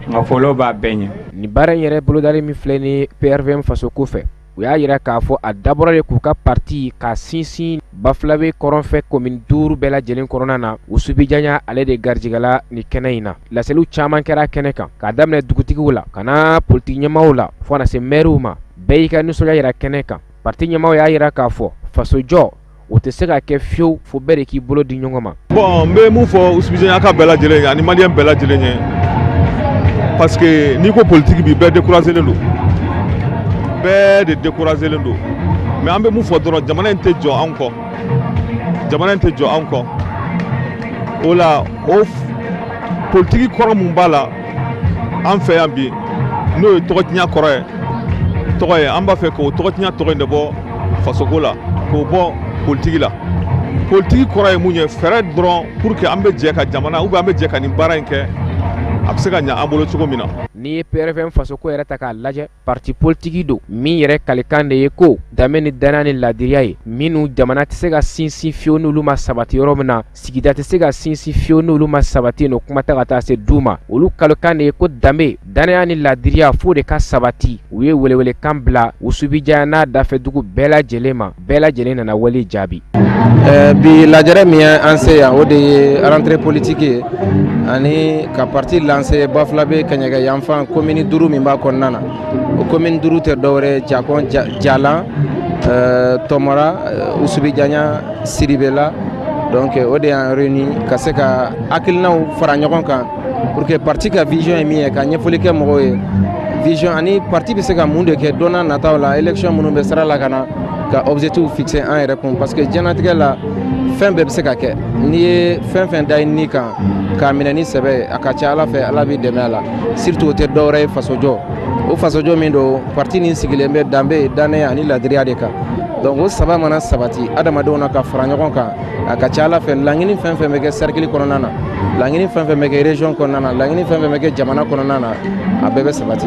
nka fɔlɔ b'a bɛɛ ɲɛ. Nin baara in yɛrɛ bolodali min filɛ ni PRVM Fasoko fɛ, u y'a yira k'a fɔ a dabɔra de k'u ka parti ka sinsin Bafulabe kɔrɔnfɛ commune 5 bɛɛ lajɛlen kɔnɔna na. Usubijanya ale de garijɛgɛla nin kɛnɛ in na. Laseliw caman kɛra kɛnɛ kan, k'a daminɛ dugutigiw la ka na politiki ɲɛmaaw la, fo ka na se mɛriw ma. Bɛɛ y'i ka nisɔndiya yira kɛnɛ kan. Parti ɲɛmaaw y'a yira k'a fɔ fasojɔ o tɛ se ka kɛ fiyewu fo bɛɛ de k'i bolo di ɲɔgɔn ma. Bon, n bɛ mun fɔ Usubijanya ka bɛɛ lajɛlen ye ani Maliyɛn bɛɛ lajɛlen ye, parce que n'i ko politique bi, bɛɛ découragé len don, bɛɛ de découragé len don. Mais an bɛ mun fɔ dɔrɔn, jamana in tɛ jɔ an kɔ, jamana in tɛ jɔ an kɔ. O la, o politiki kɔrɔ mun b'a la an fɛ yan bi, n'o ye tɔgɔtiɲɛ kɔrɔ ye tɔgɔ ye, an b'a fɛ k'o tɔgɔtiɲɛ tɔgɔ in de bɔ fasoko la, k'o bɔ politiki la. Politiki kɔrɔ ye mun ye? Fɛɛrɛ dɔrɔn pour que an bɛ jɛ ka jamana ou bien an bɛ jɛ ka nin baara in kɛ, a bɛ se ka ɲɛ an bolo cogo min na. N'i ye PRVM Fasoko yɛrɛ ta k'a lajɛ, parti politique don min yɛrɛ kalikan de ye ko danbe ni danaya ni ladiriya ye, minnu jamana tɛ se ka sinsin fiyewu n'olu ma sabati yɔrɔ min na, sigida tɛ se ka sinsin fiyewu n'olu ma sabati yen, kuma tɛ ka taa se du ma. Olu kalikan de ye ko danbe, danaya ni ladiriya, f'o de ka sabati. U ye welewelekan bila Usubijanya n'a dafɛdugu bɛɛ lajɛlen ma. Bɛɛ lajɛlen nana wale jaabi. Bi lajɛrɛ min ye an se yan, o de ye rentrée politique ye ani ka parti lancer Bafulabe Kaɲaga yanfan commune 5 min b'a kɔnɔna na. O commune 5 tɛ dɔwɛrɛ ye Jakɔn, Jalan, Tɔmɔra, Usubijanya, Siribela. Donc o de y'an réuni ka se ka hakilinaw fara ɲɔgɔn kan pour que parti ka vision ye min ye, ka ɲɛfɔli kɛ mɔgɔw ye vision ani parti bɛ se ka mun de kɛ don n'a nataw la, élection minnu bɛ sira la ka na, ka objectif fixer an yɛrɛ kun, parce que diɲɛlatigɛ la fɛn bɛɛ bɛ se ka kɛ. N'i ye fɛn fɛn da i ni kan k'a minɛ ni sɛbɛ ye, a ka ca Ala fɛ Ala b'i dɛmɛ a la. Surtout o tɛ dɔwɛrɛ ye fasojɔ, o fasojɔ min don, parti nin sigilen bɛ danbe, danaya ani ladiriya de kan. Donc o saba mana sabati adamadenw na ka fara ɲɔgɔn kan, a ka ca Ala fɛ laɲini fɛn fɛn bɛ kɛ cercle kɔnɔna na, laɲini fɛn fɛn bɛ kɛ région kɔnɔna na, laɲini fɛn fɛn bɛ kɛ jamana kɔnɔna na, a bɛɛ bɛ sabati.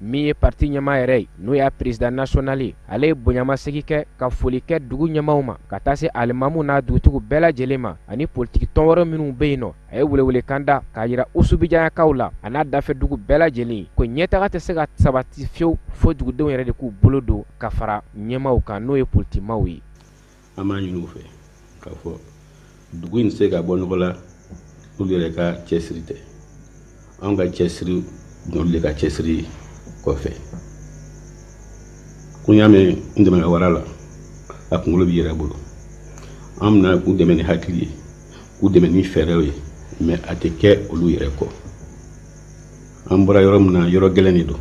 Min ye parti ɲɛmaa yɛrɛ ye, n'o y'a président national ye, ale ye bonyamasegin kɛ ka foli kɛ dugu ɲɛmaaw ma, ka taa se alimamu n'a dugutigiw bɛɛ lajɛlen ma ani politiki tɔn wɛrɛ minnu bɛ yen nɔ. A ye welewelekan da k'a yira Usubijanyakaw la a n'a dafɛ dugu bɛɛ lajɛlen ko ɲɛtaga tɛ se ka sabati fiyewu fo dugudenw yɛrɛ de k'u bolo don ka fara ɲɛmaaw kan, n'o ye politikimaw ye. An b'a ɲini u fɛ k'a fɔ dugu in tɛ se ka bɔ nɔgɔ la n'olu yɛrɛ ka cɛsiri tɛ. Anw ka cɛsiri n'olu de ka cɛsiri kɔfɛ. Ko n y'a mɛn n dɛmɛ ka wara la, a kunkolo b'i yɛrɛ bolo. An bɛna k'u dɛmɛ ni hakili ye, k'u dɛmɛ ni fɛɛrɛw ye, mais a tɛ kɛ olu yɛrɛ kɔ. An bɔra yɔrɔ min na, yɔrɔ gɛlɛn de don.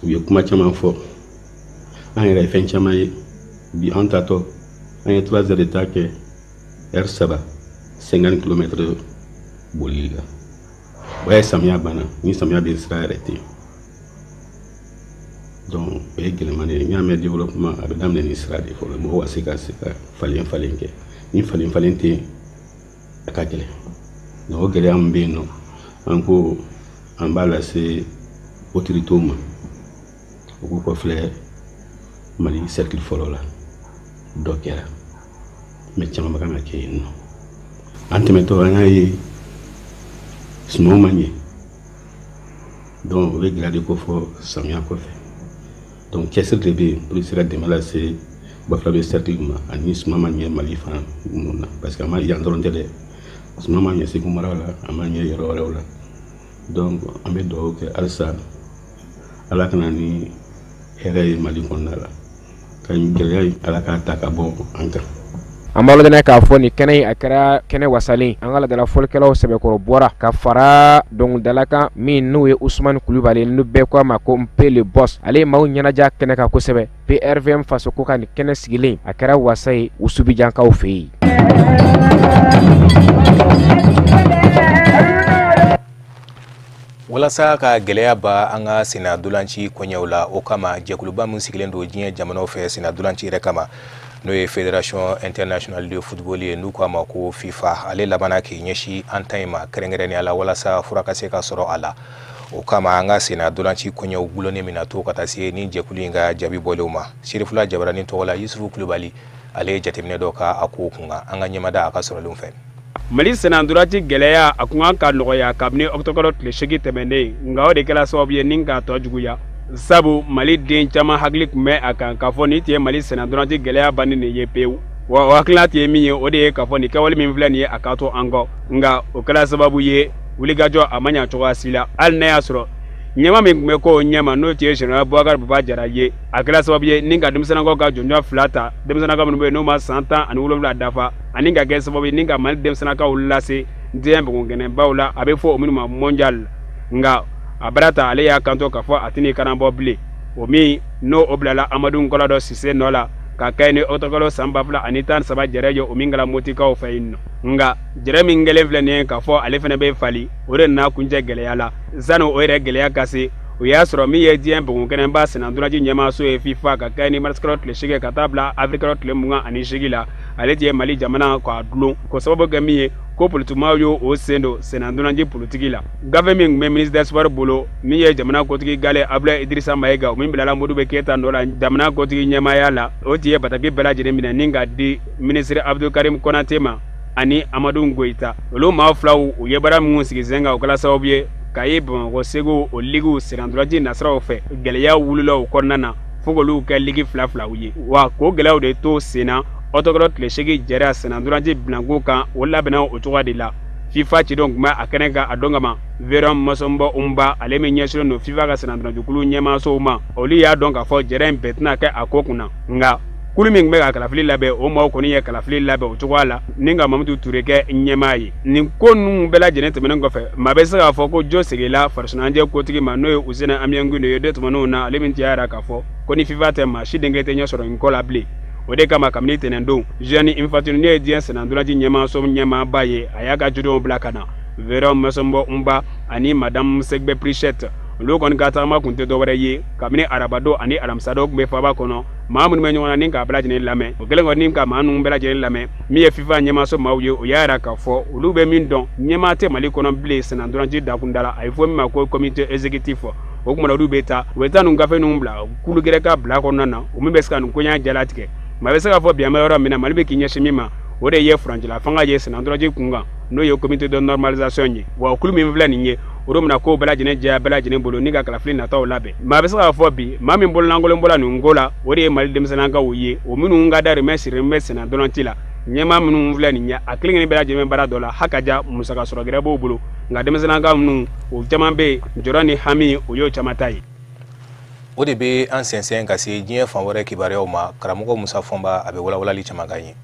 U ye kuma caman fɔ, an yɛrɛ ye fɛn caman ye. Bi an tatɔ, an ye 3 heures de temps kɛ, heure 3, 50 kilomètres bolili la. O ye samiya banna, ni samiya bɛ sira yɛrɛ tɛ yen. Donc o ye gɛlɛman de ye. N y'a mɛn développement a bɛ daminɛ ni sira de fɔlɔ, mɔgɔw ka se ka falen falen kɛ. Ni falen falen tɛ yen, a ka gɛlɛn. Donc o gɛlɛya min bɛ yen nɔ, an ko an b'a lase autorités ma, u k'u kɔfilɛ Mali cercle fɔlɔ la. Dɔ kɛra, mais caman kan ka kɛ yen nɔ. An tɛmɛtɔ an y'a ye sumanw ma ɲɛ, donc o bɛ gɛlɛya de ko fɔ samiya kɔfɛ. Donc cɛsiri de bɛ yen pour que se ka dɛmɛ lase Bafulabe cercle ma ani suman ma ɲɛ Mali fan minnu na, parce que a ma yan dɔrɔn tɛ dɛ, suman ma ɲɛ Segu mara la, a ma ɲɛ yɔrɔ wɛrɛw la. Donc an bɛ dugawu kɛ halisa Ala ka na ni hɛrɛ ye Mali kɔnɔna la, ka gɛlɛya in Ala k'a ta ka bɔ an kan. An b'a lajɛ k'a fɔ nin kɛnɛ in a kɛra kɛnɛ wasalen. An ka laadala fɔlikɛlaw sɛbɛkɔrɔ bɔra ka fara dɔnkilidala kan min n'o ye Usumani Kulubali, n'u bɛɛ ko a ma ko Npe le boss. Ale ye maaw ɲɛnajɛ kɛnɛ kan kosɛbɛ. PRVM fasoko ka nin kɛnɛ sigilen a kɛra wasa ye Usubijankaw fɛ yen. Walasa ka gɛlɛya ba an ka sennadolanci koɲɛw la, o kama jɛkuluba min sigilen don diɲɛ jamanaw fɛ sennadolanci yɛrɛ kama, n'o ye Fédération internationale de football ye, n'u k'a ma ko FIFA, ale labanna k'i ɲɛsin an ta in ma kɛrɛnkɛrɛnnenya la walasa fura ka se ka sɔrɔ a la. O kama an ka sennadolanci koɲɛw gulonnen min na to ka taa se ni jɛkulu in ka jaabi bɔlenw ma. Sirifula Jabaranin tɔgɔ la, Yusufu Kulubali ale ye jateminɛ dɔ ka a ko kun kan, an ka ɲɛmada a ka sɔrɔlenw fɛ. Mali sennadolanci gɛlɛya a kun kan ka nɔgɔya kabini ɔkutɔbukalo tile 8 tɛmɛnen, nka o de kɛra sababu ye ni k'a tɔ juguya. Sabu Mali den caman hakili tun bɛ a kan k'a fɔ nin tun ye Mali sennadolanci gɛlɛya bannen de ye pewu. Wa o hakilina tun ye min ye, o de ye k'a fɔ nin kɛwale min filɛ nin ye, a k'a to an kɔ. Nka o kɛra sababu ye wulikajɔ a ma ɲa cogoya si la, hali n'a y'a sɔrɔ ɲɛma min tun bɛ k'o ɲɛma, n'o tun ye général Boubacar Baba Jara ye, a kɛra sababu ye ni ka denmisɛnninkaw ka jɔnjɔn 2 ta, denmisɛnninkaw minnu bɛ yen n'u ma san 17 dafa, ani ka kɛ sababu ye ni ka Mali denmisɛnninkaw lase diɲɛ bɔgɔkɛnɛbaw la, a bɛ fɔ o minnu ma mondial. Nka a bara ta ale y'a kanto k'a fɔ a tɛn'i karanbɔ bilen, o min n'o o bilala Amadu Nkɔladɔ Sise nɔ la ka kɛ ni ɔkutɔbukalo san 2013 jɛrɛ ye, o min kɛra Motikaw fɛ yen nɔ. Nka jɛrɛ min kɛlen filɛ nin ye k'a fɔ ale fana bɛ fali, o de nana kuncɛ gɛlɛya la. Sani o yɛrɛ gɛlɛya ka se, o y'a sɔrɔ min ye diɲɛ bɔgɔkɛnɛba sennadolanci ɲɛmaaso ye FIFA, ka kɛ ni marisikalo tile 8 ka taa bila avril tile 28 la, ale tun ye Mali jamana k'a dulon, k'o sababu kɛ min ye ko politikimaw y'o o sen don sennadolanci politiki la. Gafe min tun bɛ ministre des sports bolo, min ye jamana kotigi gale Abdoulaye Idrissa Mayiga, o min bilala Modibo Keyita nɔ la jamana kotigi ɲɛmaaya la, o tun ye bataki bɛɛ lajɛlen minɛ ni ka di ministre Abdou Karim Konate ma ani Amadu Goyita. Olu maa filaw u ye baara minnu sigi sen kan, o kɛra sababu ye k'a ye Bamakɔ Segu o ligiw sennadolanci nasiraw fɛ gɛlɛya wulila o kɔnɔna na. fo k'olu kɛ ligi fila filaw ye. Wa k'o gɛlɛyaw de to sen na ɔtɔkɔrɔ tile 8 jɛra sennantolaci bilanko kan, o labɛnna o cogoya de la. FIFA cidenw tun bɛ a kɛnɛ kan a don kama. Veron Masombo Umba, ale min ɲɛsinnen don FIFA ka sennantolacikulu ɲɛmaasow ma, olu y'a dɔn k'a fɔ jɛrɛ in bɛɛ tɛna kɛ a ko kunna. Nka kulu min tun bɛ ka kalafili labɛn, o maaw kɔni ye kalafili labɛn o cogoya la ni ka Mamutu Ture kɛ ɲɛmaa ye. Nin ko ninnu bɛɛ lajɛlen tɛmɛnen kɔfɛ, maa bɛ se k'a fɔ ko jo seginna farisoɲɛnajɛ kotigi ma, n'o ye Useni Amion Guindo ye don tɛmɛnenw na, ale min y'a jira k'a fɔ ko ni FIFA tɛ, maa si den kelen tɛ ɲɛ sɔrɔ nin ko la bilen. O de kama kabini tɛnɛndon, Gianni Infantino, n'o ye diɲɛ sennantolaci ɲɛmaaso ɲɛmaaba ye, a y'a ka judenw bila ka na. Veron Masombo Umba ani Madame Segbe Prichette, olu kɔni ka tagama kun tɛ dɔwɛrɛ ye kabini arabadon ani alamisadon tun bɛ faaba kɔnɔ, maa minnu bɛ ɲɔgɔn na ni k'a bɛɛ lajɛlen lamɛn. O kɛlen kɔni ka maa ninnu bɛɛ lajɛlen lamɛn, min ye FIFA ɲɛmaaso maaw ye, o y'a jira k'a fɔ olu bɛ min dɔn, ɲɛmaa tɛ Mali kɔnɔ bilen sennantolaci dakunda la, a ye fɔ min ma ko comité exécutif. O kumana olu bɛ taa, u bɛ taa ninnu gafe ninnu bila kulu gɛrɛ ka bila kɔnɔna na, o min bɛ se ka nin koɲa jalatigɛ. Maa bɛ se k'a fɔ bi an bɛ yɔrɔ min na, Mali bɛ k'i ɲɛsin min ma, o de ye furancɛla fanga ye sennantolaci kun kan, n'o ye comité de normalisation ye. Wa kulu min filɛ nin ye, o de bɛna kow bɛɛ lajɛlen jɛya bɛɛ lajɛlen bolo ni ka kalafili nataw labɛn. Maa bɛ se k'a fɔ bi, maa min bololankolon bɔra nin ko la, o de ye Mali denmisɛnninkaw ye, o minnu ka dahirimɛ sirilen bɛ sennantolaci la. Ɲɛmaa minnu filɛ nin ye, a kelen kelen bɛɛ lajɛlen bɛ baara dɔ la, hakaja musaka sɔrɔ gɛrɛ b'o bolo. Nka denmisɛnninkaw ninnu, o caman bɛ yen, jɔrɔ ni hami, o y'o caman ta ye. O de bɛ an sɛnsɛn ka se diɲɛ fan wɛrɛ kibaruyaw ma. Karamɔgɔ Musa Fɔnba, a bɛ walawalali caman k'an ye.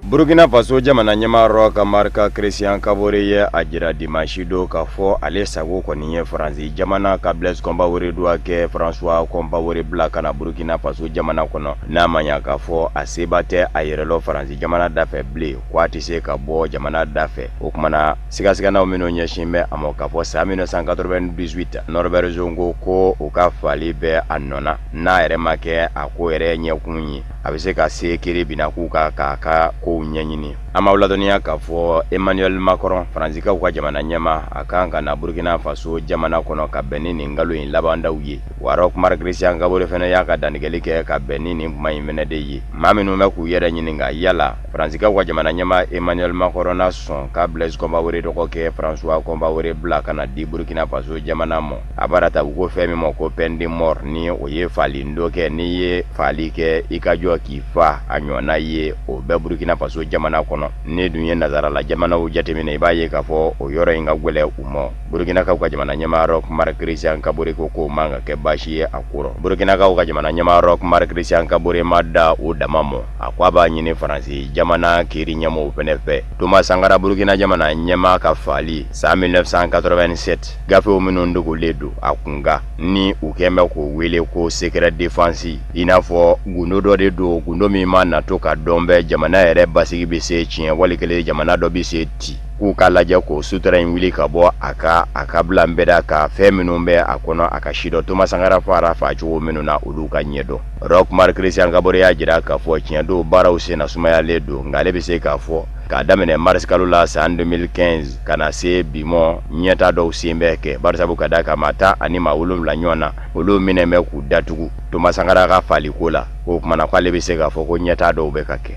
Burkina Faso jamana ɲɛmaa Roch Marc Christian Kabore ye a jira dimanche don k'a fɔ ale sago kɔni ye Faransi jamana ka Blaise Compaoré dɔgɔkɛ François Compaoré bila ka na Burkina Faso jamana kɔnɔ, n'a ma ɲa k'a fɔ a seba tɛ a yɛrɛ lɔ Faransi jamana dafɛ bilen, ko a tɛ se ka bɔ jamana dafɛ. O kumana sigasiganaw minnu ɲɛsin bɛ a ma k'a fɔ san 1998 Norbert Zongo ko u ka fali bɛ a nɔ na, n'a yɛrɛ ma kɛ a ko yɛrɛ ɲɛkun ye, a bɛ se ka se kiri binna k'u kan k'a ka kow ɲɛɲini. An b'aw ladɔnniya k'a fɔ Emmanuel Macron, Faransikaw ka jamana ɲɛmaa, a kan ka na Burkina Faso jamana kɔnɔ ka bɛn ni nin kalo in labandaw ye. Wa Roch Marc Christian Kabore fɛnɛ y'a ka dantigɛli kɛ ka bɛn ni nin kuma in fɛnɛ de ye. Maa minnu bɛ k'u yɛrɛ ɲininka yala Faransikaw ka jamana ɲɛmaa Emmanuel Macron na sɔn ka Blaise Compaoré dɔgɔkɛ François Compaoré bila ka na di Burkina Faso jamana ma, a b'a ta u ko fɛn min ma ko peine de mort, ni o ye falindo kɛ, n'i ye fali kɛ i ka jɔ k'i fa a ɲɔgɔnna ye, o bɛ Burkina Faso jamana kɔnɔ. Ni dun ye nazarala jamanaw jateminɛ, i b'a ye k'a fɔ o yɔrɔ in ka gwɛlɛ u ma. Burkinakaw ka jamana ɲɛmaa Roch Marc Christian Kabore ko k'o man ka kɛ baasi ye a ko rɔ. Burkinakaw ka jamana ɲɛmaa Roch Marc Christian Kabore ma da o dama mɔ, a ko a b'a ɲini Faransi jamana kiiri ɲɛmɔgɔw fɛnɛ fɛ. Thomas Sankara, Burkina jamana ɲɛmaa ka fali san 1987, gafew minnu dogolen don a kun kan, ni u kɛn bɛ k'o wele ko secret défense, i n'a fɔ gundo dɔ de don, gundo min ma na to ka dɔn bɛ jamana yɛrɛ basigi bɛ se tiɲɛ, wali kelen jamana dɔ bɛ se ci, k'u k'a lajɛ k'o sutura in wuli ka bɔ a ka bila nbɛda ka fɛn minnu bɛ a kɔnɔ a ka si dɔn. Thomas Sankara fara fa cogo minnu na, olu ka ɲɛ dɔn. Roch Marc Christian Kabore y'a jira k'a fɔ tiɲɛ don, baaraw senna sumayalen don, nka ale bɛ se k'a fɔ k'a daminɛ mars kalo la san 2015 ka na se bi mɔ, ɲɛta dɔw sen bɛ kɛ, barisabu ka da kan maa 17 ɲɔgɔn na, olu minɛ bɛ k'u datugu Thomas Sankara ka faliko la. O kumana k'ale bɛ se k'a fɔ ko ɲɛta dɔw bɛ ka kɛ.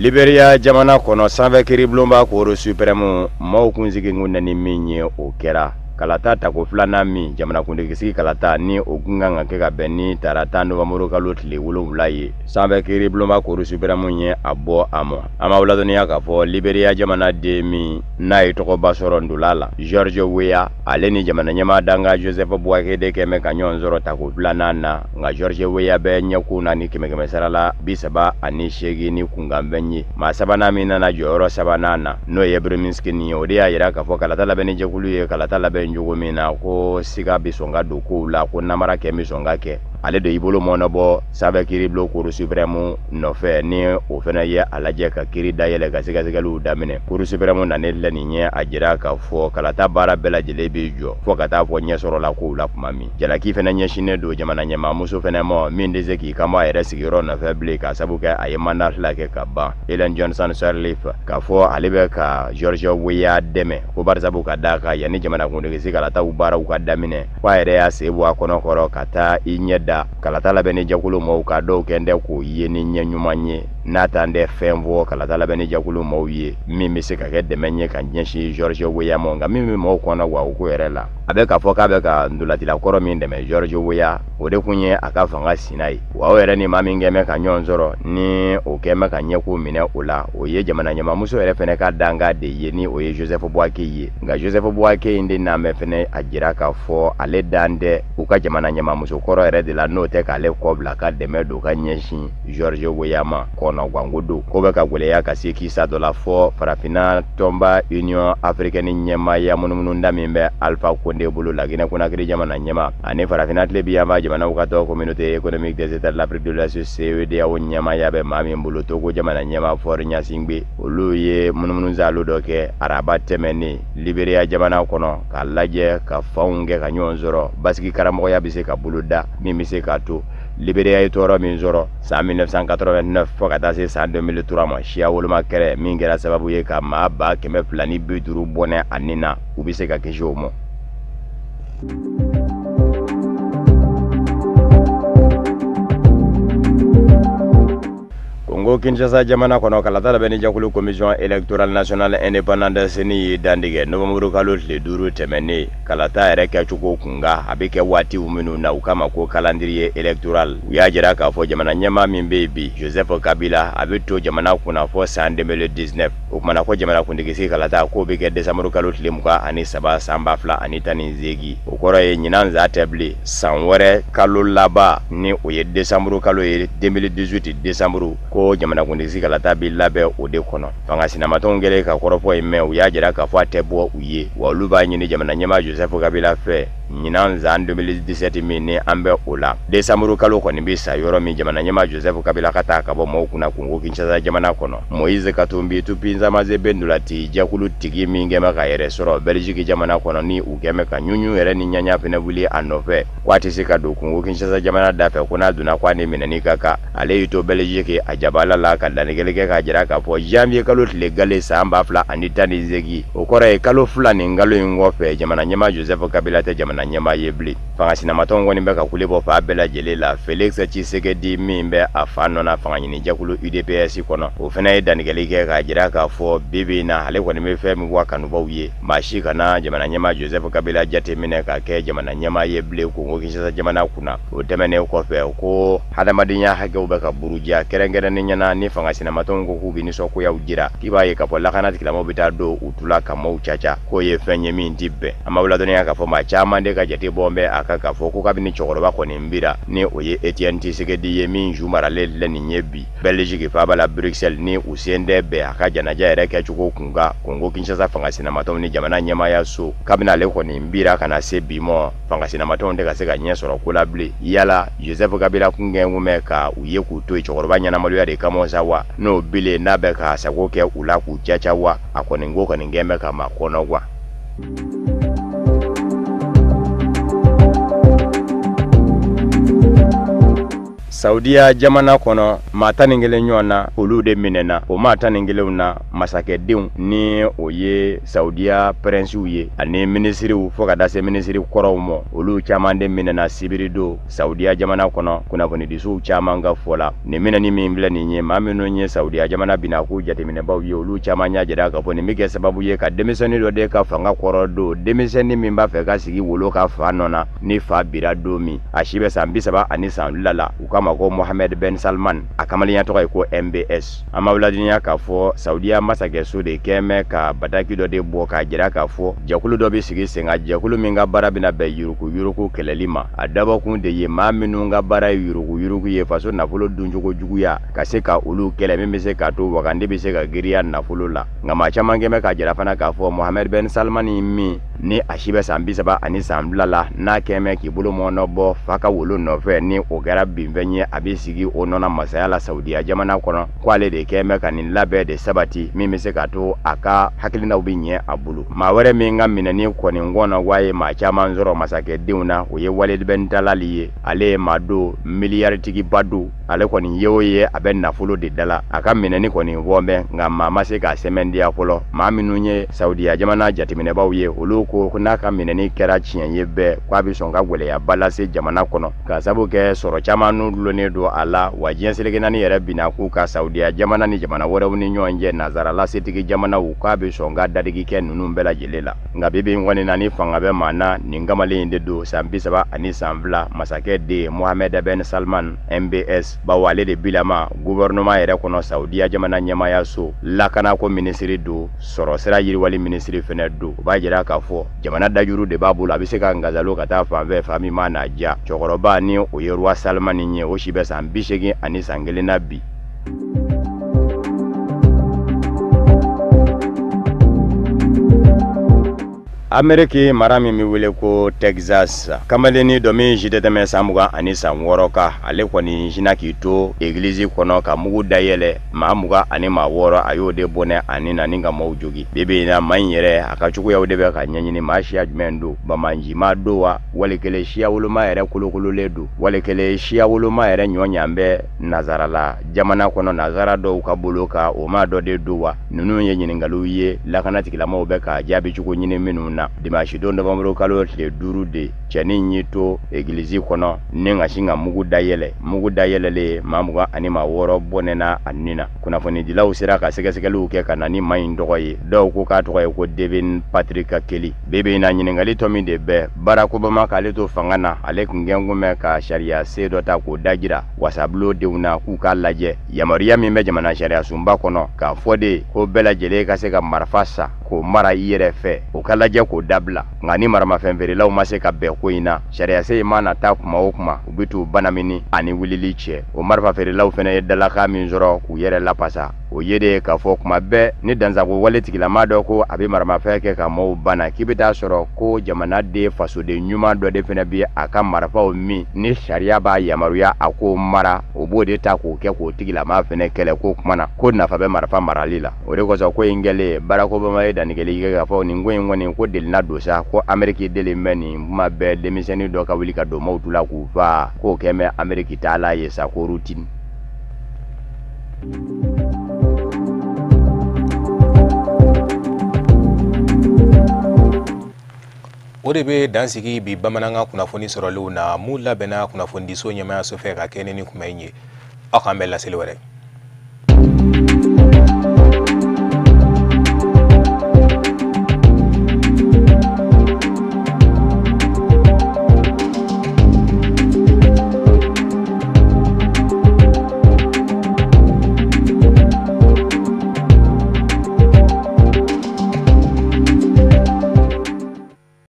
Liberia jamana kɔnɔ, sanfɛ kiiribulonba Cour suprême maaw kunsigi kun na ni min ye, o kɛra kalata tako filanan min jamanakuntigisigi kalata ni o kun kan ka kɛ ka bɛn ni tarata novanburu kalo tile 7 ye. Sanfɛ kiiribulonba Cour suprême ye a bɔ a ma. An b'aw ladɔnniya k'a fɔ Liberia jamanaden min n'a ye tɔgɔba sɔrɔ ndola la, George Weah, ale ni jamana ɲɛmaa danga Joseph Boakai de kɛn bɛ ka ɲɔgɔn sɔrɔ tako filanan na. Nka George Weah bɛ ɲɛkun na ni 100 sara la 38 ni kunkanfɛn ye. Maa sabanan min nana jɔyɔrɔ sabanan na, n'o ye Brzezinski ye, o de y'a jira k'a fɔ kalata labɛnni jɛkulu ye kalata labɛn cogo min na, ko siga bɛ sɔn ka don kow la, ko namara kɛ bɛ sɔn ka kɛ. Ale de y'i bolo mɔnɔbɔ sanfɛ kiiribulon Cour suprême nɔfɛ, ni o fana ye a lajɛ ka kiiri dayɛlɛ ka sɛgɛsɛgɛliw daminɛ. Cour suprême nalen filɛ nin ye, a jira k'a fɔ kalata baara bɛɛ lajɛlen bɛ jɔ fo ka taa fɔ ɲɛsɔrɔ la kow la tuma min. Jalaki fana ɲɛsinnen don jamana ɲɛmaamuso fana ma, min tɛ se k'i kanbɔ a yɛrɛ sigiyɔrɔ nɔfɛ bilen, k'a sabu kɛ a ye mandat 2 kɛ ka ban. Ellen Johnson Sirleaf, k'a fɔ ale bɛ ka George Weah dɛmɛ, ko barisabu ka d'a kan yanni jamanakuntigi kalataw baaraw ka daminɛ, ko a yɛrɛ y'a sen bɔ a kɔnɔ kɔrɔ ka taa i ɲɛ da kalata labɛnni jɛkulu mɔgɔw ka dɔw kɛ tɛ k'o ye ni ɲɛ ɲuman ye. N'a t'an tɛ fɛn fɔ kalata labɛnni jɛkulu maaw ye min bɛ se ka kɛ dɛmɛ ye ka ɲɛsin George Weah ma, nka min bɛ maaw kɔnɔ wa o ko yɛrɛ la, a bɛ k'a fɔ k'a bɛ ka ntolatila kɔrɔ min dɛmɛ George Weah, o de kun ye a ka fanga sina ye. Wa o yɛrɛ ni maa min kɛn bɛ ka ɲɔgɔn sɔrɔ ni o kɛn bɛ ka ɲɛko minɛ o la, o ye jamana ɲɛmaamuso yɛrɛ fɛnɛ ka danga de ye, ni o ye Joseph Boakai ye. Nka Joseph Boakai in de n'an bɛ fɛnɛ a jira k'a fɔ ale dan tɛ u ka jamana ɲɛmaamuso kɔrɔ yɛrɛ de la, n'o tɛ k'ale kɔ bila ka dɛmɛ don ka ɲɛsin George Weah ma. Kɔnɔganko don ko bɛ ka gwɛlɛya ka se kisa dɔ la fɔ farafinna tɔnba Union africaine ɲɛmaaya munumununda min bɛ Alpha Condé bolo la Guinée Conakry jamana ɲɛma, ani farafinna tile bi yanfan jamanaw ka tɔn Communauté économique des États de l'Afrique de l'Ouest CEDEAO ɲɛmaaya bɛ maa min bolo, Togo jamana ɲɛma Faure Gnassingbé, olu ye munumunusalo dɔ kɛ araba tɛmɛnen Liberia jamana kɔnɔ k'a lajɛ ka fanw kɛ ka ɲɔgɔn sɔrɔ basigi karamɔgɔya bɛ se ka boloda min bɛ se k'a to Liberia ye tɔɔrɔ min sɔrɔ san 1989 fo ka taa se san 2003 ma, siya woloma kɛrɛ min kɛra sababu ye ka maa 250,000 bɔnɛ a nin na, u bɛ se ka kisi o ma. Congo Kinshasa jamana kɔnɔ, kalata labɛnni jɛkulu Commission électorale nationale indépendante CENI y'i dantigɛ novembre kalo tile 5 tɛmɛnen kalata yɛrɛ kɛcogo kunkan, a bɛ kɛ waatiw minnu na, u kama ko calendrier électoral. U y'a jira k'a fɔ jamana ɲɛmaa min bɛ yen bi, Joseph Kabila, a bɛ to jamana kunna fɔ san 2019. O kumana ko jamana kuntigisigi kalata k'o bɛ kɛ décembre kalo tile 23 san 2018. O kɔrɔ ye ɲinan za tɛ bilen, san wɛrɛ kalo laban ni o ye décembre kalo ye, 2018 décembre, ko jamana kuntigisigi kalata bɛ labɛn o de kɔnɔ. Fanga sinamatɔnw kɛlen ka kɔrɔfɔ in mɛn, u y'a jira k'a fɔ a tɛ bɔ u ye, wa olu b'a ɲini jamana ɲɛmaa Joseph Kabila fɛ ɲinan zan 2017 min ni an bɛ o la, décembre kalo kɔni bɛ sa yɔrɔ min, jamana ɲɛmaa Joseph Kabila ka taa ka bɔ maaw kunna Congo Kinshasa jamana kɔnɔ. Moïse Katumbi Tout-Puissant Mazembe ntolati jɛkulu tigi min kɛn bɛ ka yɛrɛ sɔrɔ Belgique jamana kɔnɔ, ni u kɛn bɛ ka ɲuɲu yɛrɛ ni ɲaɲa fɛnɛ wuli a nɔfɛ k'a tɛ se ka don Congo Kinshasa jamana da fɛ, ko n'a donna k'a ni minɛni ka kan. Ale y'i to Belgique a jabala la ka dantigɛli kɛ k'a jira k'a fɔ janvier kalo tile gale san 2018, o kɔrɔ ye kalo 2 nin kalo in kɔfɛ, jamana ɲɛmaa Joseph Kabila tɛ jamana ɲɛmaa ye bilen. Fanga sinamatɔnw kɔni bɛ ka kule bɔ fan bɛɛ lajɛlen la. Felix Tshisekedi min bɛ a fa nɔ na fanga ɲini jɛkulu UDPS kɔnɔ, o fana ye dantigɛli kɛ k'a jira k'a fɔ bi bi in na ale kɔni bɛ fɛn min fɔ a kanubaw ye, maa si kana jamana ɲɛmaa Joseph Kabila jateminɛ ka kɛ jamana ɲɛmaa ye bilen Congo Kinshasa jamana kunna. O tɛmɛnen kɔfɛ, ko hadamadenya hakɛw bɛ ka buruja kɛrɛnkɛrɛnnen ɲɛna, ni fanga sinamatɔnw ko k'u bɛ nisɔngoyaw jira, k'i b'a ye k'a fɔ lakana tigilamɔgɔw bɛ taa don u tula ka maaw caca, k'o ye fɛn ye min ti bɛn. An b'aw ladɔnniya k'a fɔ maa caman de ka jate bɔ bɛ a kan k'a fɔ ko kabini cɛkɔrɔba kɔni bira, ni o ye Etienne Tshisekedi ye min ju maralen filɛ nin ye bi Belgique faaba la Bruxelles, ni u sen tɛ bɛn a ka janaja yɛrɛ kɛcogo kun kan Congo Kinshasa fanga sinamatɔnw ni jamana ɲɛmaaya so. Kabini ale kɔni bira ka na se bi mɔ, fanga sinamatɔnw tɛ ka se ka ɲɛ sɔrɔ ko la bilen. Yala Joseph Kabila kun kɛ kun bɛ ka u ye k'u to yen cɛkɔrɔba ɲɛnamaloya de kama sa wa, n'o bilen n'a bɛ ka sago kɛ u la k'u caca wa, a kɔni ko kɔni kɛn bɛ ka maa kɔnɔ wa. Saudiya jamana kɔnɔ, maa 11 ɲɔgɔn na olu de minɛna. O maa 11 na, masakɛdenw ni o ye Saudiya pɛrɛnsiw ye ani minisiriw fo ka taa se minisiri kɔrɔw ma, olu caman de minɛna sibiri don Saudiya jamana kɔnɔ. Kunnafonidisow caman ka fɔ la, nin minɛni min filɛ nin ye, maa minnu ye Saudiya jamana binna k'u jateminɛbaw ye, olu caman y'a jira k'a fɔ nin bɛ kɛ sababu ye ka denmisɛnnin dɔ de ka fanga kɔrɔ don, denmisɛnnin min b'a fɛ ka sigi wolo ka fa nɔ na ni fa bira don min, a si bɛ san 32 la, u k'a ma ko Mohamed Ben Salman, a kamalenya tɔgɔ ye ko MBS. An b'aw ladɔnniya k'a fɔ Saudiya masakɛso de kɛn bɛ ka bataki dɔ de bɔ k'a jira k'a fɔ jɛkulu dɔ bɛ sigi sen kan, jɛkulu min ka baara bɛna bɛn yuruguyurugu kɛlɛli ma. A dabɔkun de ye maa minnu ka baara ye yuruguyurugu ye, faso nafolo duncogo juguya, ka se ka olu kɛlɛ, min bɛ se k'a to wagande bɛ se ka giriya nafolo la. Nka maa caman kɛn bɛ k'a jira fana k'a fɔ Mohamed Ben Salman min ni a si bɛ san 32 la, n'a kɛn bɛ k'i bolo mɔnɔ bɔ fa ka wolo nɔfɛ, ni o kɛra binfɛn ye, a bɛ sigi o nɔ na masaya la Saudiya jamana kɔnɔ, ko ale de kɛn bɛ ka nin labɛn de sabati min bɛ se k'a to a ka hakilinaw bɛ ɲɛ a bolo. Maa wɛrɛ min ka minɛni kɔni kɔnɔ wa ye maa caman sɔrɔ masakɛdenw na, o ye Walid Ben Talal ye. Ale ye maa don miliyaritigiba don, ale kɔni ye o ye a bɛ nafolo de da la. A ka minɛni kɔni fɔ bɛ, nka maa ma se k'a sɛmɛntiya fɔlɔ. Maa minnu ye Saudiya jamana jateminɛbaw ye, olu ko n'a ka minɛni kɛra tiɲɛ ye bɛɛ, k'a bɛ sɔn ka gɛlɛyaba lase jamana kɔnɔ, ka sabu kɛ sɔrɔ caman n'u dulonnen don a la. Wa diɲɛ seleke naani yɛrɛ binna k'u ka Saudiya jamana ni jamana wɛrɛw ni ɲɔgɔn cɛ, nazarala setigi jamanaw, k'a bɛ sɔn ka dadigi kɛ ninnu bɛɛ lajɛlen la. Nka bi bi in kɔni na, ni fanga bɛ maa na, nin kamalen in de don, san 32 masakɛ den Mohamed Ben Salman MBS, bawo ale de bilama gouvernement yɛrɛ kɔnɔ Saudiya jamana ɲɛmaaya so, lakanako minisiri don, sɔrɔ sira yiriwali minisiri fɛnɛ don. O b'a jira k'a fɔ jamana dajuru de b'a bolo, a bɛ se ka ngazalo ka taa fan fɛ fan min ma n'a diya. Cɛkɔrɔba ni o ye roi Salman ye, o si bɛ san 81 na bi. Ameriki mara min bɛ wele ko Texas, kamalennin dɔ min si tɛ tɛmɛ san 26 kan, ale kɔni sinna k'i to egilizi kɔnɔ ka mugu dayɛlɛ maa 26, a y'o de bɔnɛ ani na ni ka maaw jogi. Bi bi in na, maa in yɛrɛ a ka cogoyaw de bɛ ka ɲɛɲini, maa siya jumɛn don, bamanjima don wa, wali kelen siya woloma yɛrɛ kolokololen don, wali kelen siya woloma yɛrɛ ɲɔɲan bɛ nazarala jamana kɔnɔ, nazara dɔw ka bolo kan, o maa dɔ de don wa. Ninnu ye ɲininkaliw ye lakanatigilamaw bɛ ka jaabi cogo ɲini minnu na. Dimanche don novembre kalo tile 5 de, cɛnin y'i to egilizi kɔnɔ ni ka sin ka mugu dayɛlɛ. Mugu dayɛlɛlen, maa 26 bɔnɛna a nin na. Kunnafonidilaw sera ka sɛgɛsɛgɛliw kɛ ka na ni maa in tɔgɔ ye. Dɔw ko k'a tɔgɔ ye ko Devin Patrick Kelly. Bi bi in na, ɲininkali tɔ min de bɛ Barack Obama k'ale to fanga na, ale tun kɛn kun bɛ ka sariya se dɔ ta k'o dajira wasabulon denw na k'u k'a lajɛ yamaruya min bɛ jamana sariya sunba kɔnɔ k'a fɔ de ko bɛɛ lajɛlen ka se ka marifa san k'o mara i yɛrɛ fɛ, o ka lajɛ k'o dabila. Nka ni maramafɛn feerelaw ma se ka bɛn ko in na, sariya se in mana taa kuma o kuma, u bɛ t'u banamini ani wulili cɛ. O marifa feerelaw fana ye dalakan min sɔrɔ k'u yɛrɛ lapasa, o ye de k'a fɔ kuma bɛɛ ni dansago wale tigilama dɔ ko a bɛ maramafɛn kɛ ka maaw bana, k'i bɛ taa sɔrɔ ko jamanaden fasoden ɲuman dɔ de fana bɛ a ka marifaw min ni sariya b'a yamaruya a k'o mara, o b'o de ta k'o kɛ k'o tigilama fana kɛlɛ. Ko kuma na ko nafa bɛ marifa marali la. O de kosɔn ko in kɛlen, Barack Obama ye dantigɛli kɛ k'a fɔ nin ko in kɔni ko delina don sa, ko Ameriki deli bɛ nin kuma bɛɛ, denmisɛnnin dɔ ka wuli ka don maaw tu la k'u faa, k'o kɛ mɛ Ameriki t'a la ye sa, ko routine. O de bɛ dansigi bi bamanankan kunnafoni sɔrɔlenw na, mun labɛnna kunnafonidiso ɲɛmayaso fɛ ka kɛ ni kuma in ye. Aw k'an bɛn laseli wɛrɛ.